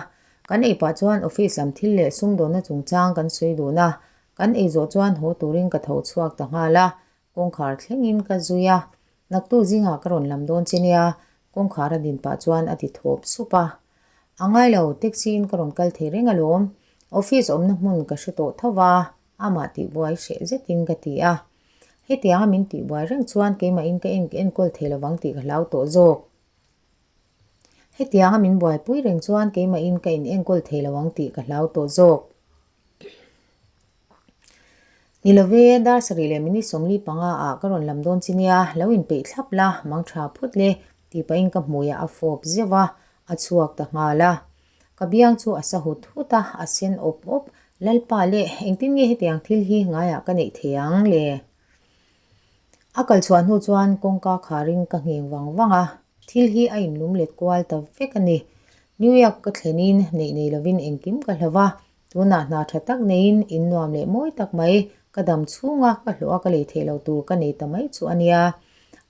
Kan ei pah chuan office lam thil leh sumdawnna chungchang kan sawi dun a. Kan ei zawh chuan haw turin ka tho chhuak ta nghal a. Kawngkhar thlengin ka zui a, naktuk zingah ka rawn lam dawn che nia, kawngkhar a din pah chuan a ti thawp sup a. A ngai lo, taxi in ka rawn kal thei reng alawm, office awmna hmun ka hre tawh tho va. Amah tihbuai hreh zetin ka ti a. Hetianga min tihbuai reng chuan keimahin ka en enkawl thei lovang tih ka hlau tawh zawk. Hetianga min buaipui reng chuan keimahin ka in enkawl thei lo ang tih ka hlau tawh zawk. Ni love, dar sarih leh minute 45 ah ka rawn lam dawn chi nia, lo inpeih thlap la, mang tha phawt le, tih pahin ka hmuiah a fawp zeuh a, a chhuak ta nghal a. Ka biang chu a sa hut hut a, a sen awp awp, Lalpa le, engtin nge hetiang thil hi ngaiah ka neih thei ang le? A kal chhuah hnu chuan kawngka kharin ka ngheng vang vang a, thil hi a inlum let kual ta vek a ni. New York ka thlenin neih nei lovin engkim ka hlo va, tunah hna tha tak neiin in nuam leh mawi tak mai, ka dam chhunga ka hlawh a ka lei theih loh tur ka nei ta mai chu a nia.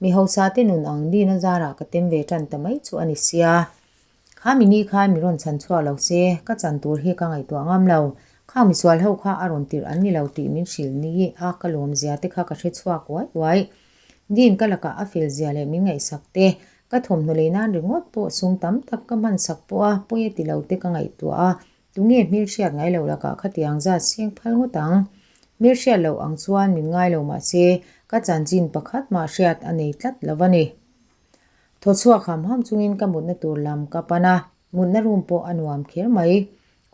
Mi hausa te nun ang dina zarah ka tem ve tan ta mai chu a ni sia. Kha mi ni khan mi rawn chhan chhuak lo se, ka chan tur hi ka ngaihtuah ngam lo. Kha misual ho kha a rawn tirh an ni lo tih min hrilh ni a ka lawm zia te kha ka hre chhuak uai uai. Dean ka lakah a fel zia leh min ngaihsak te, ka thawmhnaw lei nan ringawt pawh sum tam tak ka hman sak pawh a pawi a ti lo te ka ngaihtuah a, tunge hmelhriat ngai lo lakah khatiang zat seng phal ngawt ang. Hmelhriat loh ang chuan min ngai lo mah se, ka chanchin pakhat mah hriat a nei tlat lo a ni. Thaw chhuak ham ham chungin ka mutna tur lam ka pan a, mutna room pawh a nuam kher mai.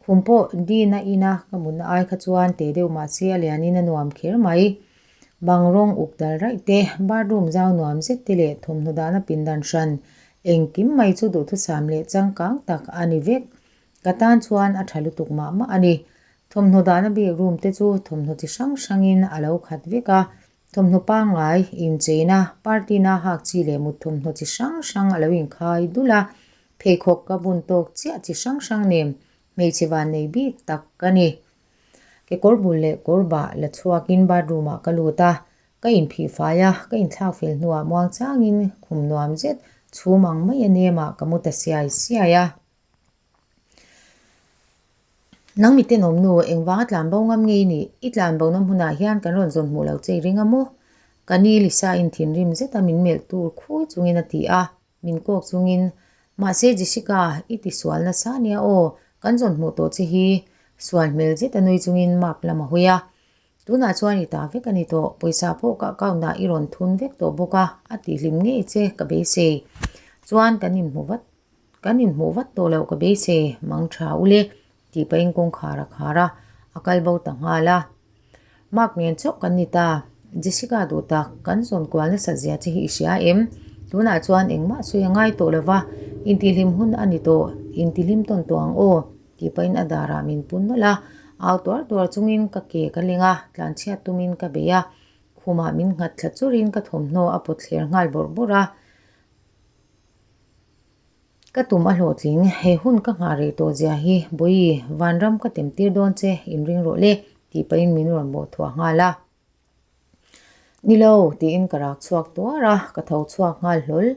Khum pawh dina ina ka mutna ai kha chuan te deuh mahse a lianin a nuam kher mai. Bang rawng uk dal raih te, bathroom zau nuam zet te leh thawmhnaw dahna pindan hran engkim mai chu duhthusam leh changkang tak a ni vek. Ka tan chuan a tha lutuk mah mah a ni. Thawmhnaw dahna bik room te chu thawmhnaw chi hrang hrangin a lo khat vek a, Thawmhnaw pangngai, incheina, party na hak chi leh mut thawmhnaw chi hrang hrang a lo inkhai dul a, pheikhawk ka bun tawk chiah chi hrang hrang nen hmeichhe vannei bik tak ka ni. Kekawr bul leh kawr bah la chhuakin bathroom ah ka lut a, ka inphih fai a, ka inthlak fel hnuah muangchangin khum nuam zet chhum ang mai a nemah ka mu ta siai siai a. Nang mi tenawm nu, engvanga tlan bo ngam nge i nih? I tlan bona hmunah hian kan rawn zawn hmuh lo che i ring a maw? Ka ni Lisa in thinrim zeta min melh tur khui chungin a ti a, min kawk chungin, Mahse Jessica, i ti sual nasa nia aw, kan zawn hmuh tawh che hi sual hmel zeta nui chungin Mark lam a hawi a. Tunah chuan i ta vek a ni tawh, pawisa pawh ka account ah i rawn thun vek tawh bawk a, a tihhlim ngei che ka beisei. Chuan kan inhmu vat Kan inhmuh vat tawh loh ka beisei, mang tha u le, tih pahin kawngkhar a khar a, a kal bo ta nghal a. Mark nen chauh kan ni ta, Jessica duh tak, kan zawn kual nasat zia che hi i hria em? Tunah chuan engmah sawi a ngai tawh lo va, intihhlim hun a ni tawh, intihlim tawn tawh ang aw, tih pahin a darah min pun nawlh a, au tuar tuar chungin ka ke ka ling a, tlanchhiat tumin ka bei a, khumah min nghat thla churin ka thawmhnaw a pawt thler nghal bawrh bawrh a. Ka tum a hlawhtling, he hun ka nghah rei tawh zia hi Bawihi, vanram ka tem tir dawn che, inring rawh le, tih pahin min rawn bawh thuah nghal a. Ni lo, tiin ka rak chhuak tuar a, ka tho chhuak nghal hlawl.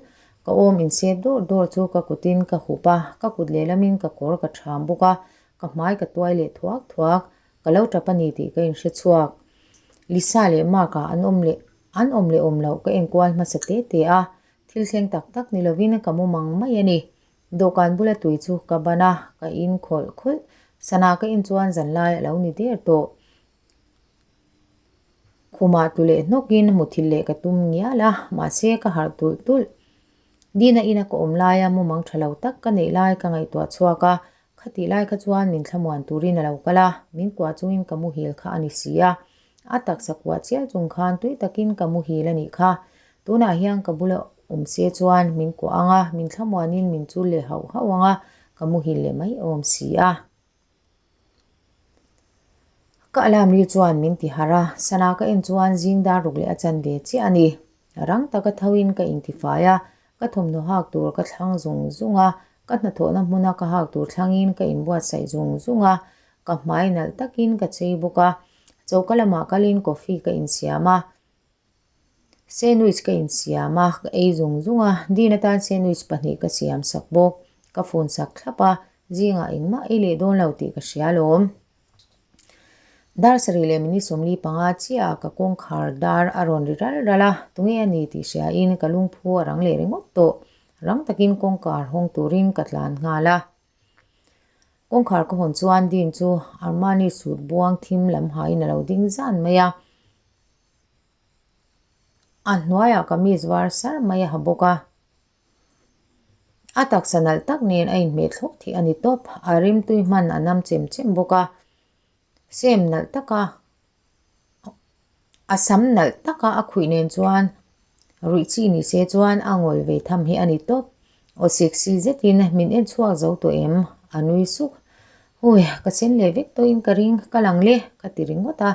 Ka awm insep dawr dawr chu ka kutin ka hup a, ka kut lehlamin ka kawr ka ṭham bawk a, ka hmai ka tuai leh thuak thuak. Ka lo ṭap a ni tih ka inhre chhuak. Lisa leh Mark-a an awm leh an awm leh awm loh ka enkual hmasa te te a, Thil thleng tak tak ni lovin ka mu mang mai a ni. Dawhkan bula tui chu ka ban a, ka in khawlh khawlh. Sana ka in chuan zanlai a lo ni der tawh. Khumah tu leh hnawkin muthilh leh ka tum ngial a, mahse ka harh tulh tulh. Dina ina ka awm laia mumang tha lo tak ka neih lai ka ngaihtuah chhuak a, Khatih lai kha chuan min thlamuan turin a lo kal a, min kuah chungin ka muhil kha a ni si a. A taksa kuah chial chung khan tui takin ka muhil a nih kha. Tunah hian ka bula awm se chuan min kuah ang a, min thlamuanin min chul leh hauh hauh ang a, ka muhil leh mai awm si a. Ka alarm ri chuan min ti harh a, sana ka en chuan zing dar ruk leh a chan ve chiah a ni. Rang taka thoin ka intifai a, ka thawmhnaw hak tur ka thlang zung zung a, ka hnathawhna hmuna ka hak tur thlangin ka inbuatsaih zung zung a, ka hmai nalh takin ka chei bawk a, choka lamah kalin coffee ka insiam a, sandwich ka insiam a, ka ei zung zung a, din atan sandwich pahnih ka siam sak bawk, ka fun sak thlap a, zingah engmah ei leh dawn lo tih ka hria alawm. Dar sarih leh minute 45 chiah ah ka kawngkhar dar a rawn ri ral ral a, tunge a ni tih hria in ka lungphu a rang leh ringawt tawh. Rang takin kawngkhar hawng turin ka tlan nghal a. Kawngkhar ka hawn chuan Dean chu Armani suit buang thim lam hain a lo ding zan mai a. A hnuaiah kamis var sar mai a ha bawk a. A taksa nalh tak nen a inhmeh thlawh thih a ni tawp. A rimtui hman a nam chem chem bawk a. Sem nalh taka a sam nalh taka a khuih nen chuan ruih chi ni se chuan a ngawl ve tham hi a ni tawp. Aw sexy zetin min en chhuak zo tawh em? A nui suk. Hui, ka sen leh vek tawhin ka ring, ka lang le, ka ti ringawt a.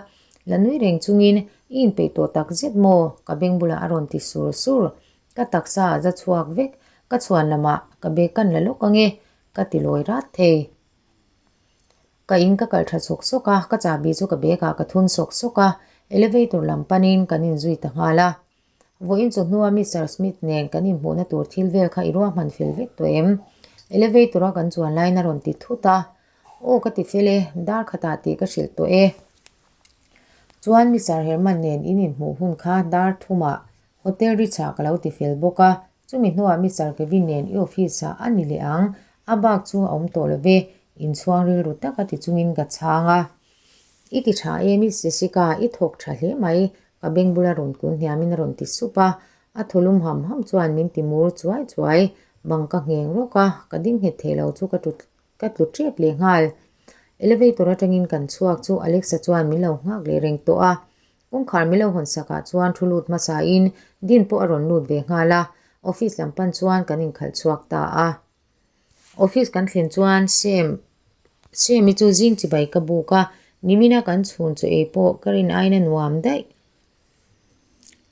La nui reng chungin i inpeih tawh tak zet maw? Ka beng bulah a rawn ti sur sur. Ka taksa a za chhuak vek, ka chhuan lamah ka bag kan la lawk ange, ka ti lawi rat thei. Ka in ka kalh tha sawk sawk a, ka chahbi chu ka bag ah ka thun sawk sawk a, elevator lam panin kan inzui ta nghal a. Vawiin chu hnua Mister Smith nen kan inhmuhna tur thil vel kha i ruahman fel vek tawh em? Elevator a kan chuan laiin a rawn ti thut a, Aw ka ti fel e, dar khatah tih ka hrilh tawh e. Chuan Mister Herman nen in inhmuh hun kha dar thumah Hotel Rich ah ka lo ti fel bawk a, chumi hnuah Mister Kevin nen i office ah a ni leh ang, a bak chu a awm tawh lo ve, inchhuang rilru taka ti chungin ka chhang a. I ti tha e Miss Jessica, i thawk tha hle mai, ka beng bula rawn kun hniamin a rawn ti sup a, a thaw lum ham ham chuan min ti mur chuai chuai, bang ka ngheng rawk a, ka ding nghet thei lo chu ka tlu ka tlu tep leh nghal. Elevator atangin kan chhuak chu Alexa chuan min lo nghak leh reng tawh a, Kawngkhar milo hawn sakah chuan thu lut hmasain Dean pawh a rawn lut ve nghal a, office lam pan chuan kan inkhalh chhuak ta a. Office kan thlen chuan Sam Sam-i chu zing chibai ka buk a, nimina kan chhun chaw ei pawh ka rin aina nuam daih.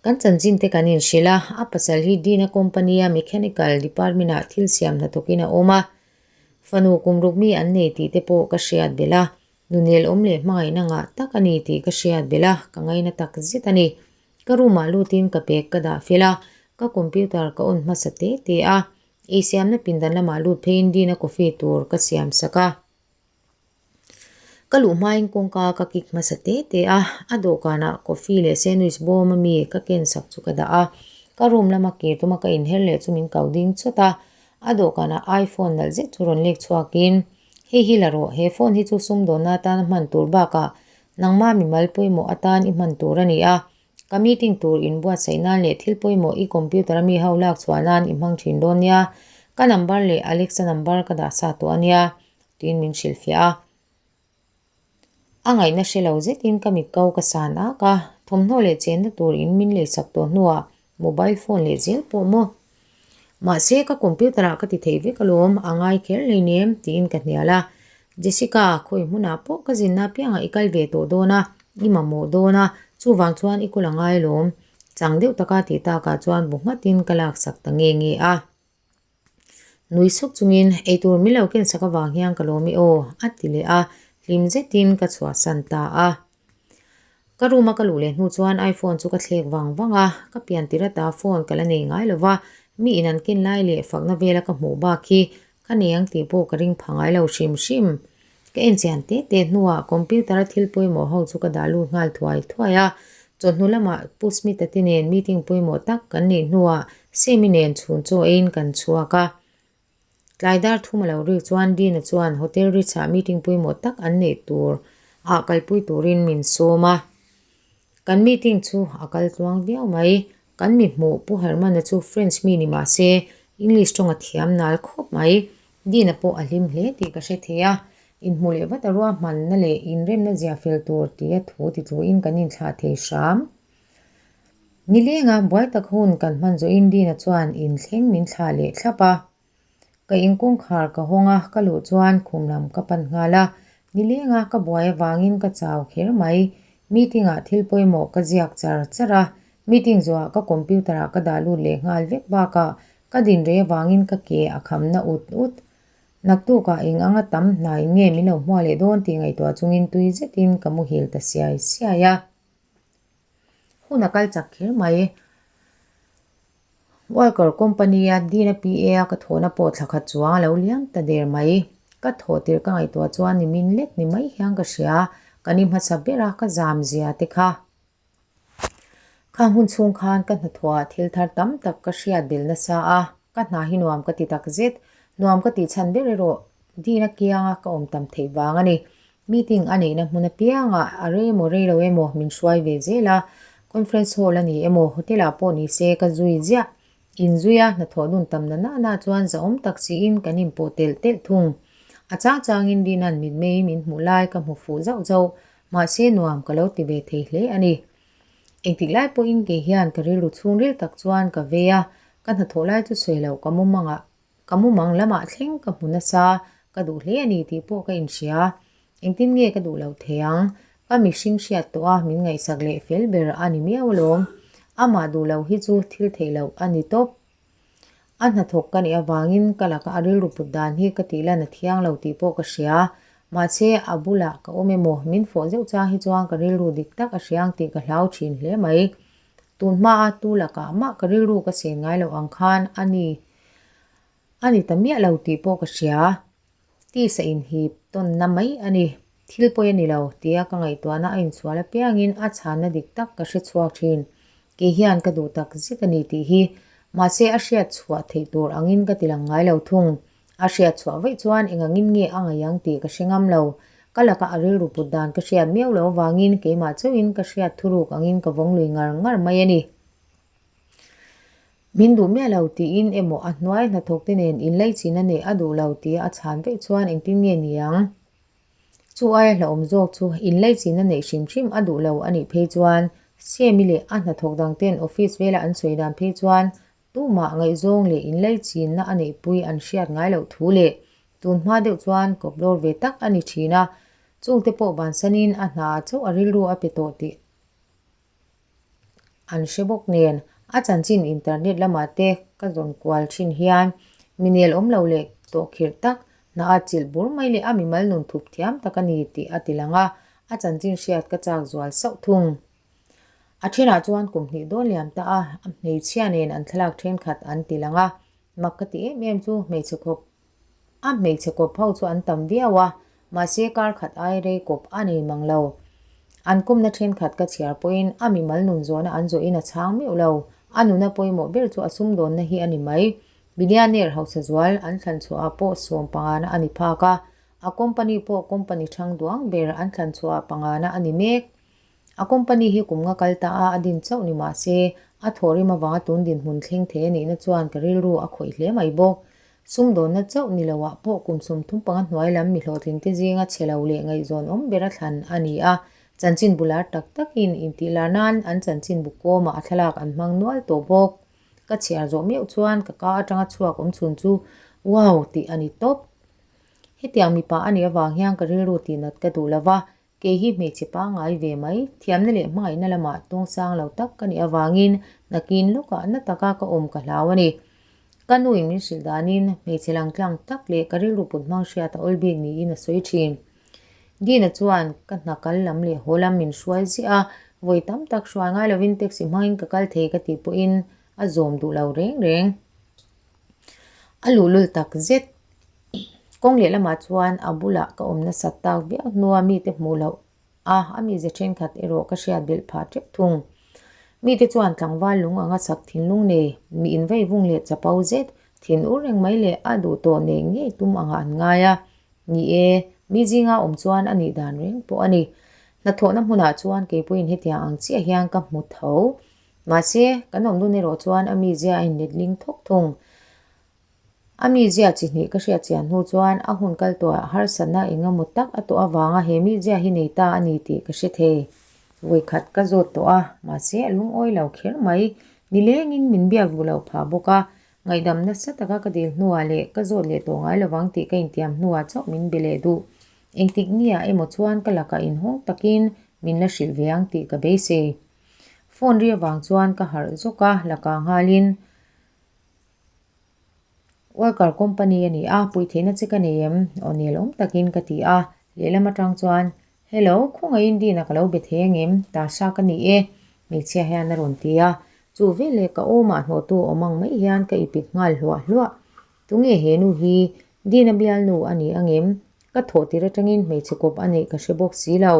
Kan chanchin te kan inhrilh a, a pasal hi Dean-a company-a mechanical department-ah thil siam hnathawkin a awm a, fanu kum ruk mi an nei tih te pawh ka hriat belh a. Nunel awm leh hmangaihna ngah tak a ni tih ka hriat belh a, ka ngaina tak zet a ni. Ka room ah lutin ka bag ka dah fel a, ka computer ka on hmasa te te a, ei siamna pindan lamah lut pheiin Dina coffee tur ka siam sak a. Ka luh hmain kawngka ka kik hmasa te te a, a dawhkanah coffee leh sandwich bawm ami ka ken sak chu ka dah a, ka room lama kir tuma ka inher leh chu min kau ding chawt a, a dawhkanah iPhone nalh zet chu rawn lek chhuakin Hei hi la rawh, he phone hi chu sumdawnna atana hman tur bakah nangma mimal pawimawh atan i hman tur a ni a, ka meeting tur inbuatsaih nan leh thil pawimawh i computer a mi ho lak chhuah nan i hmang thin dawn nia, ka number leh Alexa number ka dah sa tawh a nia, tiin min hrilhfiah a. A ngaihna hre lo zetin ka mit ko ka san ak a, thawmhnaw leh chenna tur in min leisak tawh hnuah mobile phone leh zel pawh maw? Mahse ka computer ah ka ti thei vek alawm, a ngai kher hleinem tiin ka hnial a. Jessica, khawi hmunah pawh ka zinna apiangah i kal ve tawh dawn a, i mamawh dawn a, chuvang chuan i kawl a ngai alawm. Chang deuh taka tih takah chuan bu nghatin ka laksak ta nge nge a. Nui suk chungin, Eitur min lo ken sak avang hian ka lawm i aw, a ti leh a, hlim zetin ka chhuahsan ta a. Ka room a ka luh leh hnu chuan iPhone chu ka thlek vang vang a, ka pian tir ata phone ka la nei ngai lo va, mi in an ken lai leh fakna vela ka hmuh bak hi ka nei ang tih pawh ka ring pha ngai lo hrim hrim. Ka en chian te te hnuah computer a thil pawimawh ho chu ka dah lut nghal thuai thuai a, chawhnu lamah Pu Smith-a te nen meeting pawimawh tak kan neih hnuah Sammy nen chhun chaw eiin kan chhuak a. Tlai dar thum a lo rik chuan Dean-a chuan Hotel Ritz-ah meeting pawimawh tak an neih tur ah kalpui turin min sawm a. Kan meeting chu a kal tluang viau mai. Kan mi hmuh Pu Herman-a chu French mi ni mah se English tawng a thiam nal khawp mai. Dina pawh a hlim hle tih ka hre thei a, inhmuh leh vat a ruahmanna leh inremna zia fel tur tia thu ti tluin kan inthlah thei hram. Nilenga buai tak hun kan hman zawhin Dina chuan inthleng min thlah leh thlap a. Ka inkawngkhar ka hawng a, ka luh chuan khum lam ka pan nghal a, nilenga ka buai avangin ka chau kher mai. Meeting ah thil pawimawh ka ziak char char a, meeting zawhah ka computer ah ka dah lut leh nghal vek bakah Ka din rei avangin ka ke a khamna ut ut. Naktukah eng anga tam hnaiin nge min lo hmuah leh dawn tih ngaihtuah chungin tui zetin ka muhil ta siai siai a. Hun a kal chak kher mai. Walker Company-a Dina PA-a ka thawhna pawh thla khat chuang a lo liam ta der mai. Ka thawh tirh ka ngaihtuah chuan nimin lek ni mai hian ka hria. Ka ni hmasa bera ka zam zia te kha. Khang hun chhung khan ka hnathawhah thil thar tam tak ka hriat belh nasa a, ka hna hi nuam ka ti tak zet. Nuam ka tih chhan ber erawh Dina kianga ka awm tam theih vang a ni. Meeting a neihna hmun apiangah a rei emaw rei lo emaw min hruai ve zel a, conference hall a ni emaw hotel ah pawh ni se ka zui ziah. Inzui a hnathawh dun tam na nana chuan zahawm tak siin kan inpawh telh telh thung. A chang changin Dina'n mitmei min hmuh lai ka hmu fuh zauh zauh, mahse nuam ka lo ti ve thei hle a ni. Engtik lai pawhin kei hian ka rilru chhungril tak chuan ka vei a, ka hnathawh lai chu sawi loh ka mumangah Ka mumang lamah thleng ka hmu nasa, ka duh hle a ni tih pawh ka inhria. Engtin nge ka duh loh thei ang? Ka mihring hriat tawh a, min ngaihsak leh fel ber a ni miau alawm. Amah duh loh hi chu thil theih loh a ni tawp. A hnathawk ka nih avangin ka laka a rilru put dan hi ka tih lan a thiang lo tih pawh ka hria. Mahse, a bulah ka awm emaw, min fawh zeuh chang hi chuan ka rilru dik tak a hria ang tih ka hlau thin hle mai. Tun hmaa tu lakah mah ka rilru ka sen ngai loh ang khan a ni. A ni ta miah lo tih pawh ka hria. Tisa inhip tawnna mai a ni. Thil pawi a ni lo tia ka ngaihtuahna a insual apiangin a chhanna dik tak ka hre chhuak thin. Kei hian ka duh tak zet a ni tih hi. Mahse a hriat chhuah theih tur angin ka ti lang ngai lo thung. A hriat chhuah vaih chuan eng angin nge a ngaih ang tih ka hre ngam lo. Ka laka a rilru put dan ka hriat miau lo avangin keimah chauhin ka hriat thuruk angin ka vawng lui ngar ngar mai a ni. Min duh miah lo tiin emaw a hnuai hnathawk te nen inlaichin a neih a duh lo tia a chhan veih chuan engtin nge ni ang? Chu aia hlauhawm zawk chu inlaichin a neih hrim hrim a duh lo a nih phei chuan Semi leh a hnathawk dang ten office vela an sawi dan phei chuan tumah ngaihzawng leh inlaichinna a neihpui an hriat ngai loh thu leh tun hma deuh chuan kawp lawr ve tak a ni thin a, chungte pawh bansanin a hna chauh a rilru a pe tawh tih An hre bawk nen, a chanchin internet lamah te ka zawn kual thin hian mi nel awm lo leh tawh khirh tak, hna a chilh bur mai leh a mimal nun thup thiam tak a ni tih a ti lang a, a chanchin hriat ka chak zual sauh thung. A thenah chuan kum hnih dawn liam ta a, hmeichhia nen an thlalak thenkhat an ti lang a, mak ka ti em em chu hmeichhe khawp A hmeichhe kawp ho chu an tam viau a, mahse kar khat ai rei kawp a nei mang lo. An kumna thenkhat ka chhiar pawhin a mimal nun zawhna an zawhin a chhang meuh lo. A nuna pawimawh ber chu a sumdawnna hi a ni mai. Billionaire hausa zual an thlan chhuahah pawh sawm pangana a ni phak a, a company pawh company thang duang ber an thlan chhuahah pangana a ni mek. A company hi kum nga kal ta a, a din chauh ni mah se, a thawhrim avanga tun dinhmun thleng thei a nihna chuan ka rilru a khawih hle mai bawk. Sumdawnna chauh ni loah pawh kum 35 hnuai lam mi hlawhtlingte zinga chhe lo leh ngaihzawn awm bera thlan a ni a, chanchinbu lar tak takin intihlar nan an chanchinbu kawmah a thlalak an hmang nual tawh bawk. Ka chhiar zawh meuh chuan ka ka atanga chhuak awm chhun chu wow tih a ni tawp. Hetiang mipa a nih avang hian ka rilru tihnat ka duh lova, Kei hi hmeichhe pangngai ve mai, thiamna leh hmangaihna lamah tawngsang lo tak ka nih avangin nakin lawkah na taka ka awm ka hlau a ni. Ka nuin min hrilh danin hmeichhe langtlang tak leh ka rilru put hmang hriat a awl bik niin a sawi thin. Dina chuan ka hna kal lam leh haw lam min hruai ziah a, vawi tam tak hruai ngai lovin taxi hmangin ka kal thei ka tih pawhin a zawm duh lo reng reng. A luhlul tak zet. Kawng leh lamah chuan a bulah ka awm nasat tak viau hnua mite hmuh loh a, a mize thenkhat erawh ka hriat belh phah teuh thung. Mite chuan tlangval lung anga sak thinlung nei, mi invaivung leh chapo zet, thin ur reng mai leh a duh tawh nei ngei tum angah an ngai a. Ni e, mi zinga awm chuan a nih dan reng pawh a ni. Hnathawhna hmunah chuan keipawhin hetiang ang chiah hian ka hmu tho. Mahse, kan awm dun erawh chuan a mizia a inletling thawk thung. A mizia chi hnih ka hriat chian hnu chuan a hun kal tawhah harsatna eng emaw tak a tawh avanga he mizia hi nei ta a ni tih ka hre thei. Vawikhat ka zawt tawh a, mahse a lungawi lo kher mai. Nilengin min biak duh loh phah bawk a, ngaihdam nasa taka ka dil hnuah leh ka zawt leh tawh ngai lovang tih ka intiam hnuah chauh min be leh duh. Engtik nia emaw chuan ka lakah inhawng takin min la hrilh ve ang tih ka beisei. Phone ri avang chuan ka harh zawk a, lakah nghalin. Worker company a ni a, puih theihna che ka nei em? Aw nel awm takin ka ti a, lehlam atang chuan, Hello, khawngaihin Dina ka lo be thei angem? Tasha ka ni e, hmeichhia hian a rawn ti a, chu veleh ka awmah hnawhtu awm ang mai hian ka ipik nghal hluah hluah. Tunge he nu hi? Dina bialnu a ni angem? Ka thawh tir atangin hmeichhe kawp a neih ka hre bawk si lo.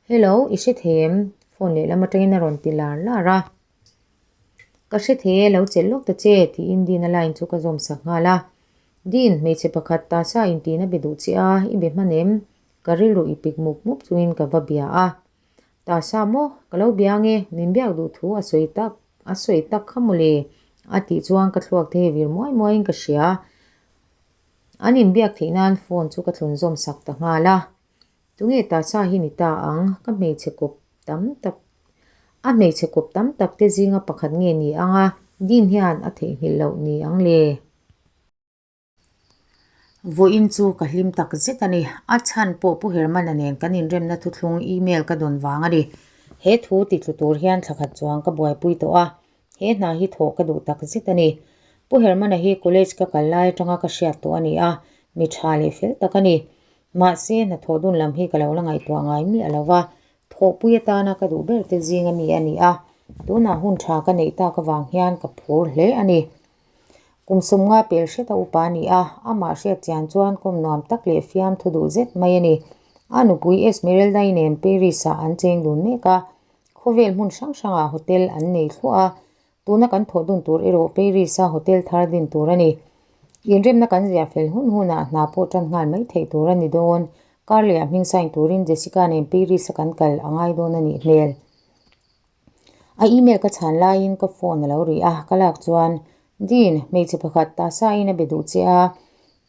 Hello, i hre thei em? Phone lehlam atangin a rawn ti lar lar a. Ka hre thei e, lo chelh lawk ta che, tiin Dina line chu ka zawm sak nghal a. Dean, hmeichhe pakhat Tasha intiin a be duh che a, i be hman em? Ka rilru i pik mup mup chungin ka va bia a. Tasha maw? Ka lo bia ange, min biak duh thu a sawi tak a sawi tak kha mawle a tih chuan ka thluak te hi vir muai muaiin ka hria. An inbiak theih nan phone chu ka thlun zawm sak ta nghal a. Tunge Tasha hi ni ta ang? Ka hmeichhe kawp tam tak a hmeichhe kawp tam tak te zinga pakhat nge ni ang a, Dean hian a theihnghilh loh ni ang le? Vawiin chu ka hlim tak zet a ni. A chhan pawh Pu Hermana nen kan inremna thuthlung email ka dawn vang a ni. He thu titlu tur hian thla khat chuang ka buaipui tawh a, he hna hi thawh ka duh tak zet a ni. Pu Hermana hi college ka kal lai atanga ka hriat tawh a ni a, mi tha leh fel tak a ni. Mahse, hnathawh dun lam hi ka lo la ngaihtuah ngai miah lo va, thawhpui atana ka duh ber te zing a mi a ni a, tunah hun tha ka neih tak avang hian ka phur hle a ni. Kum sawmnga pel hret a upa a ni a, amah hriat chian chuan kawm nuam tak leh fiam thu duh zet mai a ni. A nupui Esmeralda-i nen Paris-ah an cheng dun mek a, khawvel hmun hrang hrangah hotel an nei thluah a, tuna kan thawh dun tur erawh Paris-a hotel thar din tur a ni. Inremna kan ziah fel hun hunah hna pawh tan nghal mai theih tur a ni dawn. Karleh-ah hming sign turin Jessica nen Paris-a kan kal a ngai dawn a nih hmel. A email ka chhan laiin ka phone a lo ri a, ka lak chuan, Dean, hmeichhe pakhat tasa in a be duh che a,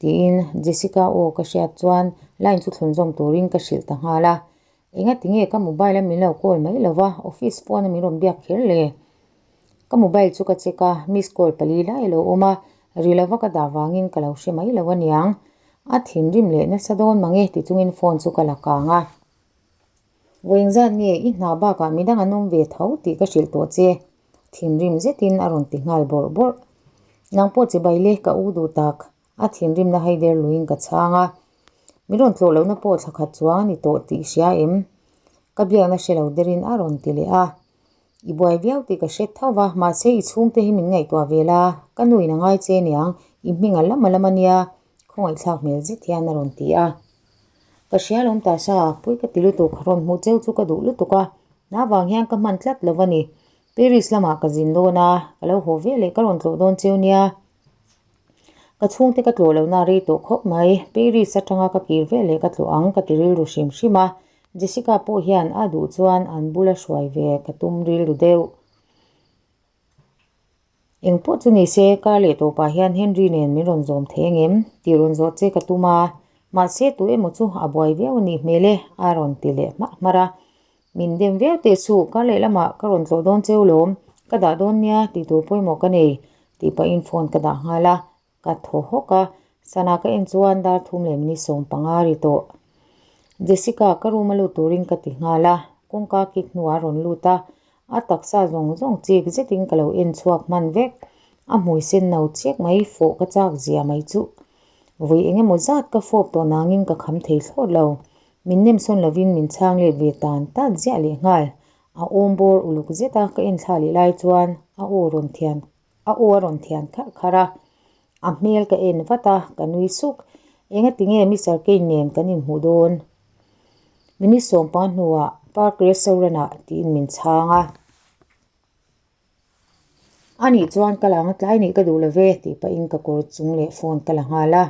tiin Jessica aw ka hriat chuan line chu thlun zawm turin ka hrilh ta nghal a. Engati nge ka mobile a min lo call mai lo va, office phone a min rawn biak kher le? Ka mobile chu ka check a, miss call pali lai a lo awm a, ri lova ka dah vangin ka lo hre mai lo aniang. A thinrim leh nasa dawn mange ti chungin phone chu ka la kang a. Vawiin zat nge i hna bakah midang an awm ve tho tih ka hrilh tawh che, thinrim zetin a rawn ti nghal bawrh bawrh. Nang pawh chibai le ka u duh tak, a thinrimna haider luiin ka chhang a. Min rawn tlawh lohna pawh thla khat chuang a ni tawh tih i hria em? Ka biakna hre lo derin a rawn ti leh a. I buai viau tih ka hre tho va, mahse i chhungte hi min ngaihtuah ve la, ka nuin a ngai che niang, i hming a lam a lam a nia, Khawngaihthlak hmel zet hian a rawn ti a. Ka hria lawm ta sa, pui ka ti lutuk, rawn hmuh cheu chu ka duh lutuk a, hna vang hian ka hman tlat lo a ni. Paris lamah ka zin dawn a, ka lo haw ve leh ka rawn tlawh dawn cheu nia. Ka chhungte ka tlawh lohna a rei tawh khawp mai, Paris atanga ka kir ve leh ka tlawh ang ka ti rilru hrim hrim a, Jessica pawh hian a duh chuan an bula hruai ve ka tum rilru deuh. Eng pawh chu ni se, kar leh tawpah hian Henry nen min rawn zawm thei angem? Tih rawn zawh che ka tum a, mahse tu emaw chu a buai viau a nih hmel e, a rawn ti leh hmah hmar a. Min dem viau teh suh, kar leh lamah ka rawn tlawh dawn cheu lawm, ka dah dawn nia tih tur pawimawh ka nei, tih pahin phone ka dah nghal a, ka thaw hawk a, sana ka en chuan dar thum leh minute 15 ri tawh. Jessica ka room a lut turin ka ti nghal a, kawngka kik hnuah a rawn lut a, a taksa zawng zawng chik zetin ka lo en chhuak hman vek, a hmui sen no chiak mai fawh ka chak zia mai chuh. Vawi eng emaw zat ka fawp tawh nangin ka kham thei thlawt lo, min nem sawn lovin min chhang let ve tan tan ziah leh nghal, a awm bawr uluk zeta ka en thla leh lai chuan a aw rawn thian A aw a rawn thian kharh kharh a, a hmel ka en vat a, ka nui suk. Engati nge Mister Kane nen kan inhmuh dawn? Minute 15 hnuah Park Restaurant ah tiin min chhang a. A nih chuan ka lang a tlai nih ka duh lo ve tih pahin ka kawr chung leh phone ka la nghal a.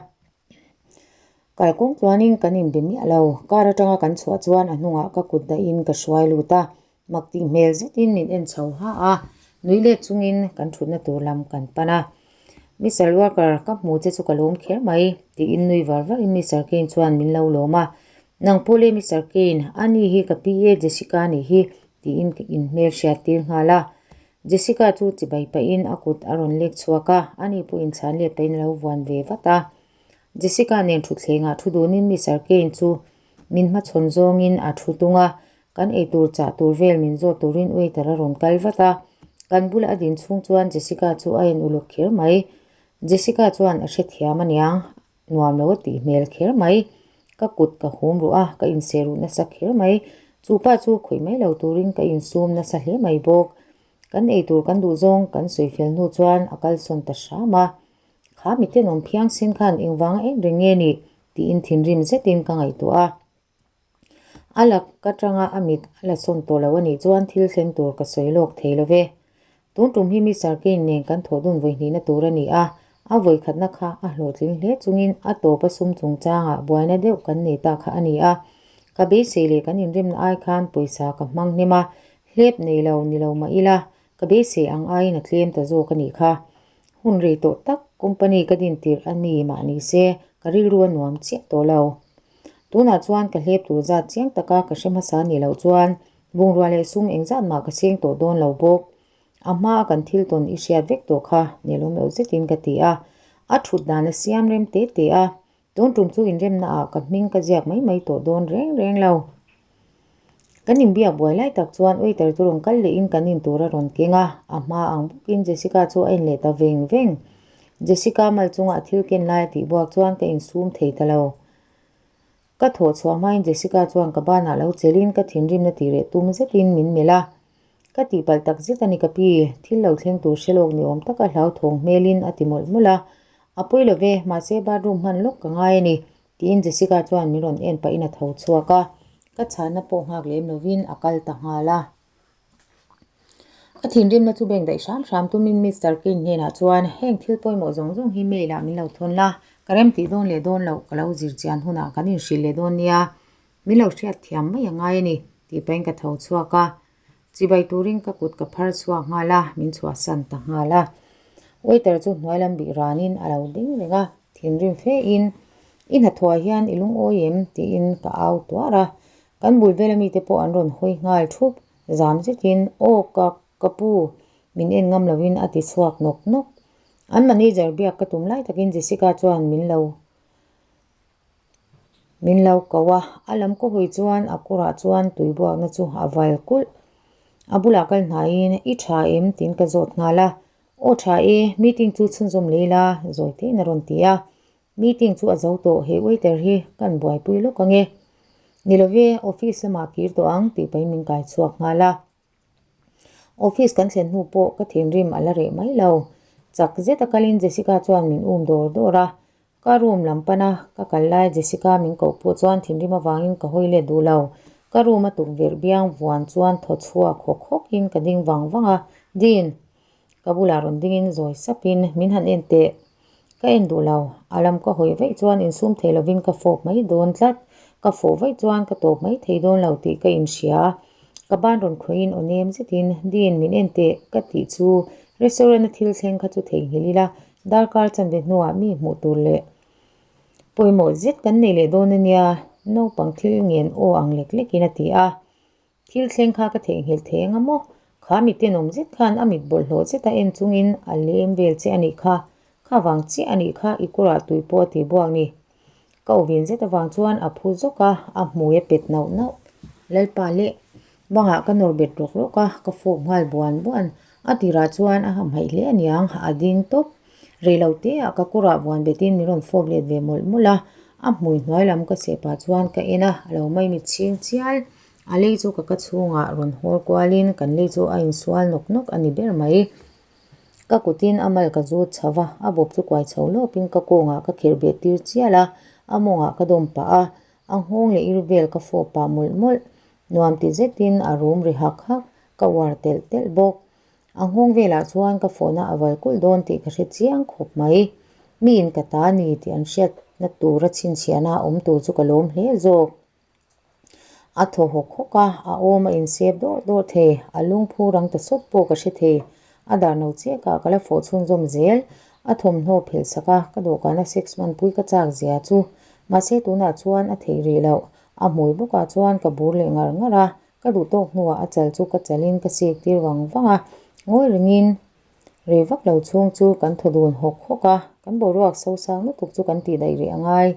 Kalkawng tluanin kan inbe miah lo. Car atanga kan chhuah chuan a hnungah ka kut dahin ka hruai lut a. Mak tih hmel zetin min en chho ha a, nui let chungin kan thutna tur lam kan pan a. Mister Walker, ka hmu che chu ka lawm kher mai, tiin nui var varin Mister Kane chuan min lo lawm a. Nang pawh le Mister Kane, a ni hi ka PA Jessica a nih hi, tiin ka inhmel hriat tir nghal a. Jessica chu chibai pahin a kut a rawn lek chhuak a, ani pawhin chhan let pahin a lo vuan ve vat a. Jessica nen thutthlengah thu dunin Mister Kane chu min hmachhawn zawngin a thu tung a, Kan eitur chah tur vel min zawt turin waiter a rawn kal vat a, kan bula a din chhung chuan Jessica chu a en uluk kher mai. Jessica chuan a hrethiam aniang, nuam lo a tih hmel kher mai. Ka kut ka hum ruh a, ka inseh ruh nasa kher mai. Chu pa chu khawih mai lo turin ka insum nasa hle mai bawk. Kan eitur kan duh zawng kan sawi fel hnu chuan a kalsawn ta hram a. Kha miten awm phiang sin khan engvanga en reng nge nih? tiin thinrim zetin ka ngaihtuah a. A lak atanga a mit a la sawn tawh lo a nih chuan thil thleng tur ka sawi lawk thei lo ve. Tun tum hi Mister Kane nen kan thawh dun vawihnihna tur a ni a, A vawikhatna kha a hlawhtling hle chungin a tawpa sum chungchangah buaina deuh kan nei ta kha a ni a. Ka beisei leh kan inremna ai khan pawisa ka hmang hnem a, hlep nei lo ni lo mah ila ka beisei ang aiin a tlem ta zawk a nih kha. Hun rei tawh tak company ka din tirh a ni mah ni se ka rilru a nuam chiah tawh lo. Tunah chuan ka hlep tur zat chiang taka ka hre hmasa nih loh chuan bungrua leh sum engzat mah ka seng tawh dawn lo bawk. A hmaa kan thil tawn i hriat vek tawh kha nelawm loh zetin ka ti a. A thut dan a siam rem te te a. Tun tum chu inremna ah ka hming ka ziak mai mai tawh dawn reng reng lo. Kan inbiak buai lai tak chuan waiter chu rawn kal leh in kan in tur a rawn keng a, a hma ang bawkin Jessica chu a en leh ta veng veng. Jessica mal chunga a thil ken lai a tih buak chuan ka insum thei ta lo. Ka thawh chhuah hmain Jessica chuan ka banah lo chelin ka thinrimna tih reh tum zetin min melh a. Ka tihpalh tak zet a ni ka pi, thil lo thleng tur hre lawk ni awm taka hlauthawng hmelin a ti mawlh mawlh a. A pawi lo ve, mahse bathroom hman lawk ka ngai a ni, tiin Jessica chuan min rawn en pahin a tho chhuak a. Ka chhanna pawh nghak lem lovin a kal ta nghal a. A thinrimna chu bank daih hram hram tumin Mister Kane hnenah chuan heng thil pawimawh zawng zawng hi mail ah min lo thawn la, ka rem tih dawn leh dawn loh ka lo zir chian hunah kan inhrilh leh dawn nia, min lo hriat thiam mai a ngai a ni tih pahin ka tho chhuak a. Chibai turin ka kut ka phar chhuak nghal a, min chhuahsan ta nghal a. Waiter chu hnuai lam bih ranin a lo ding reng a, thinrim fe in, I hnathawhah hian i lungawi em? tiin ka au tuar a. Kan bul vela mite pawh an rawn hawi nghal thup, zam zetin, Aw ka, ka pu, min en ngam lovin a ti chhuak nawk nawk. An manager biak ka tum lai takin Jessica chuan min lo min lo ko a, a lam ka hawi chuan a kawrah chuan tui buakna chu a val kulh. A bulah kal hnaiin, I tha em? tiin ka zawt nghal a. Aw tha e, meeting chu chhunzawm lei la, zawi tein a rawn ti a. Meeting chu a zo tawh, he waiter hi kan buaipui lawk ang e. Ni love, office lamah kir tawh ang tih pahin min kai chhuak nghal a. Office kan thlen hnu pawh ka thinrim a la reh mai lo. Chak zet a kalin Jessica chuan min um dawr dawr a. Ka room lam pana ka kal lai Jessica min koh pawh chuan thinrim avangin ka hawi let duh lo. Ka room a tukverh biang vuan chuan thaw chhuak hawk hawkin ka ding vang vang a, Dean! Ka bulah rawn dingin zawi sapin min han en teh. Ka en duh lo, a lam ka hawi vaih chuan insum thei lovin ka fawp mai dawn tlat. Ka fawh vaih chuan ka tawp mai thei dawn lo tih ka inhria. Ka ban rawn khawihin aw nem zetin, Dean min en teh ka tih chu restaurant a thil thleng kha chu theihnghilh ila, darkar chanve hnuah mi hmuh tur leh pawimawh zet kan nei leh dawn ania, naupang thil ngen aw ang lek lekin a ti a. Thil thleng kha ka theihnghilh thei anga maw? Kha mi tenawm zet khan a mit bawlhhlawh zeta en chungin a lem vel che a nih kha. Kha vang chiah a nih kha i kawrah tui pawh a ti buak ni. Ka awvin zet avang chuan a phu zawk a, a hmui a pet nauh nauh. Lalpa leh bangah ka nawr bet rawk rawk a, ka fawp nghal buan buan. A tirah chuan a hamhaih hle aniang, a ding tawp. Rei lo te ah ka kawrah buan betin min rawn fawp let ve mawlh mawlh a, a hmui hnuai lam ka seh pah chuan ka en a, a lo mai mit chhing chial. A lei chu ka ka chhungah rawn hawl kualin kan lei chu a insual nawk nawk a ni ber mai. Ka kutin a mal ka zut chho va, a bawp chu kuai chho lawpin ka kawngah ka khirh beh tir chial a, a mawngah ka dawm pah a, a nghawng leh ir vel ka fawp pah mawlh mawlh. Nuam ti zetin a rum ri hak hak, ka uar telh telh bawk. A nghawng velah chuan ka fawhna a val kulh dawn tih ka hre chiang khawp mai. Miin ka ta ni tih an hriatna tura chhinchhiahna a awm tur chu ka lawm hle zawk. A thaw hawk hawk a, a awm a insep dawrh dawrh thei, a lungphu rang ta sawt pawh ka hre thei. A dar no chiah ah ka la fawh chhunzawm zel, a thawmhnaw phelh sak a, ka dawhkana sex hmanpui ka chak zia chu. Mahse tunah chuan a theih rih loh, a hmui bawkah chuan ka bur leh ngar ngar a, ka duh tawk hnuah a chal chu ka chalin ka sik tir vang vang a, ngawi ringin Rei vak lo chhung chu kan thaw dun hawk hawk a, kan boruak so sang lutuk chu kan tih daih rih a ngai.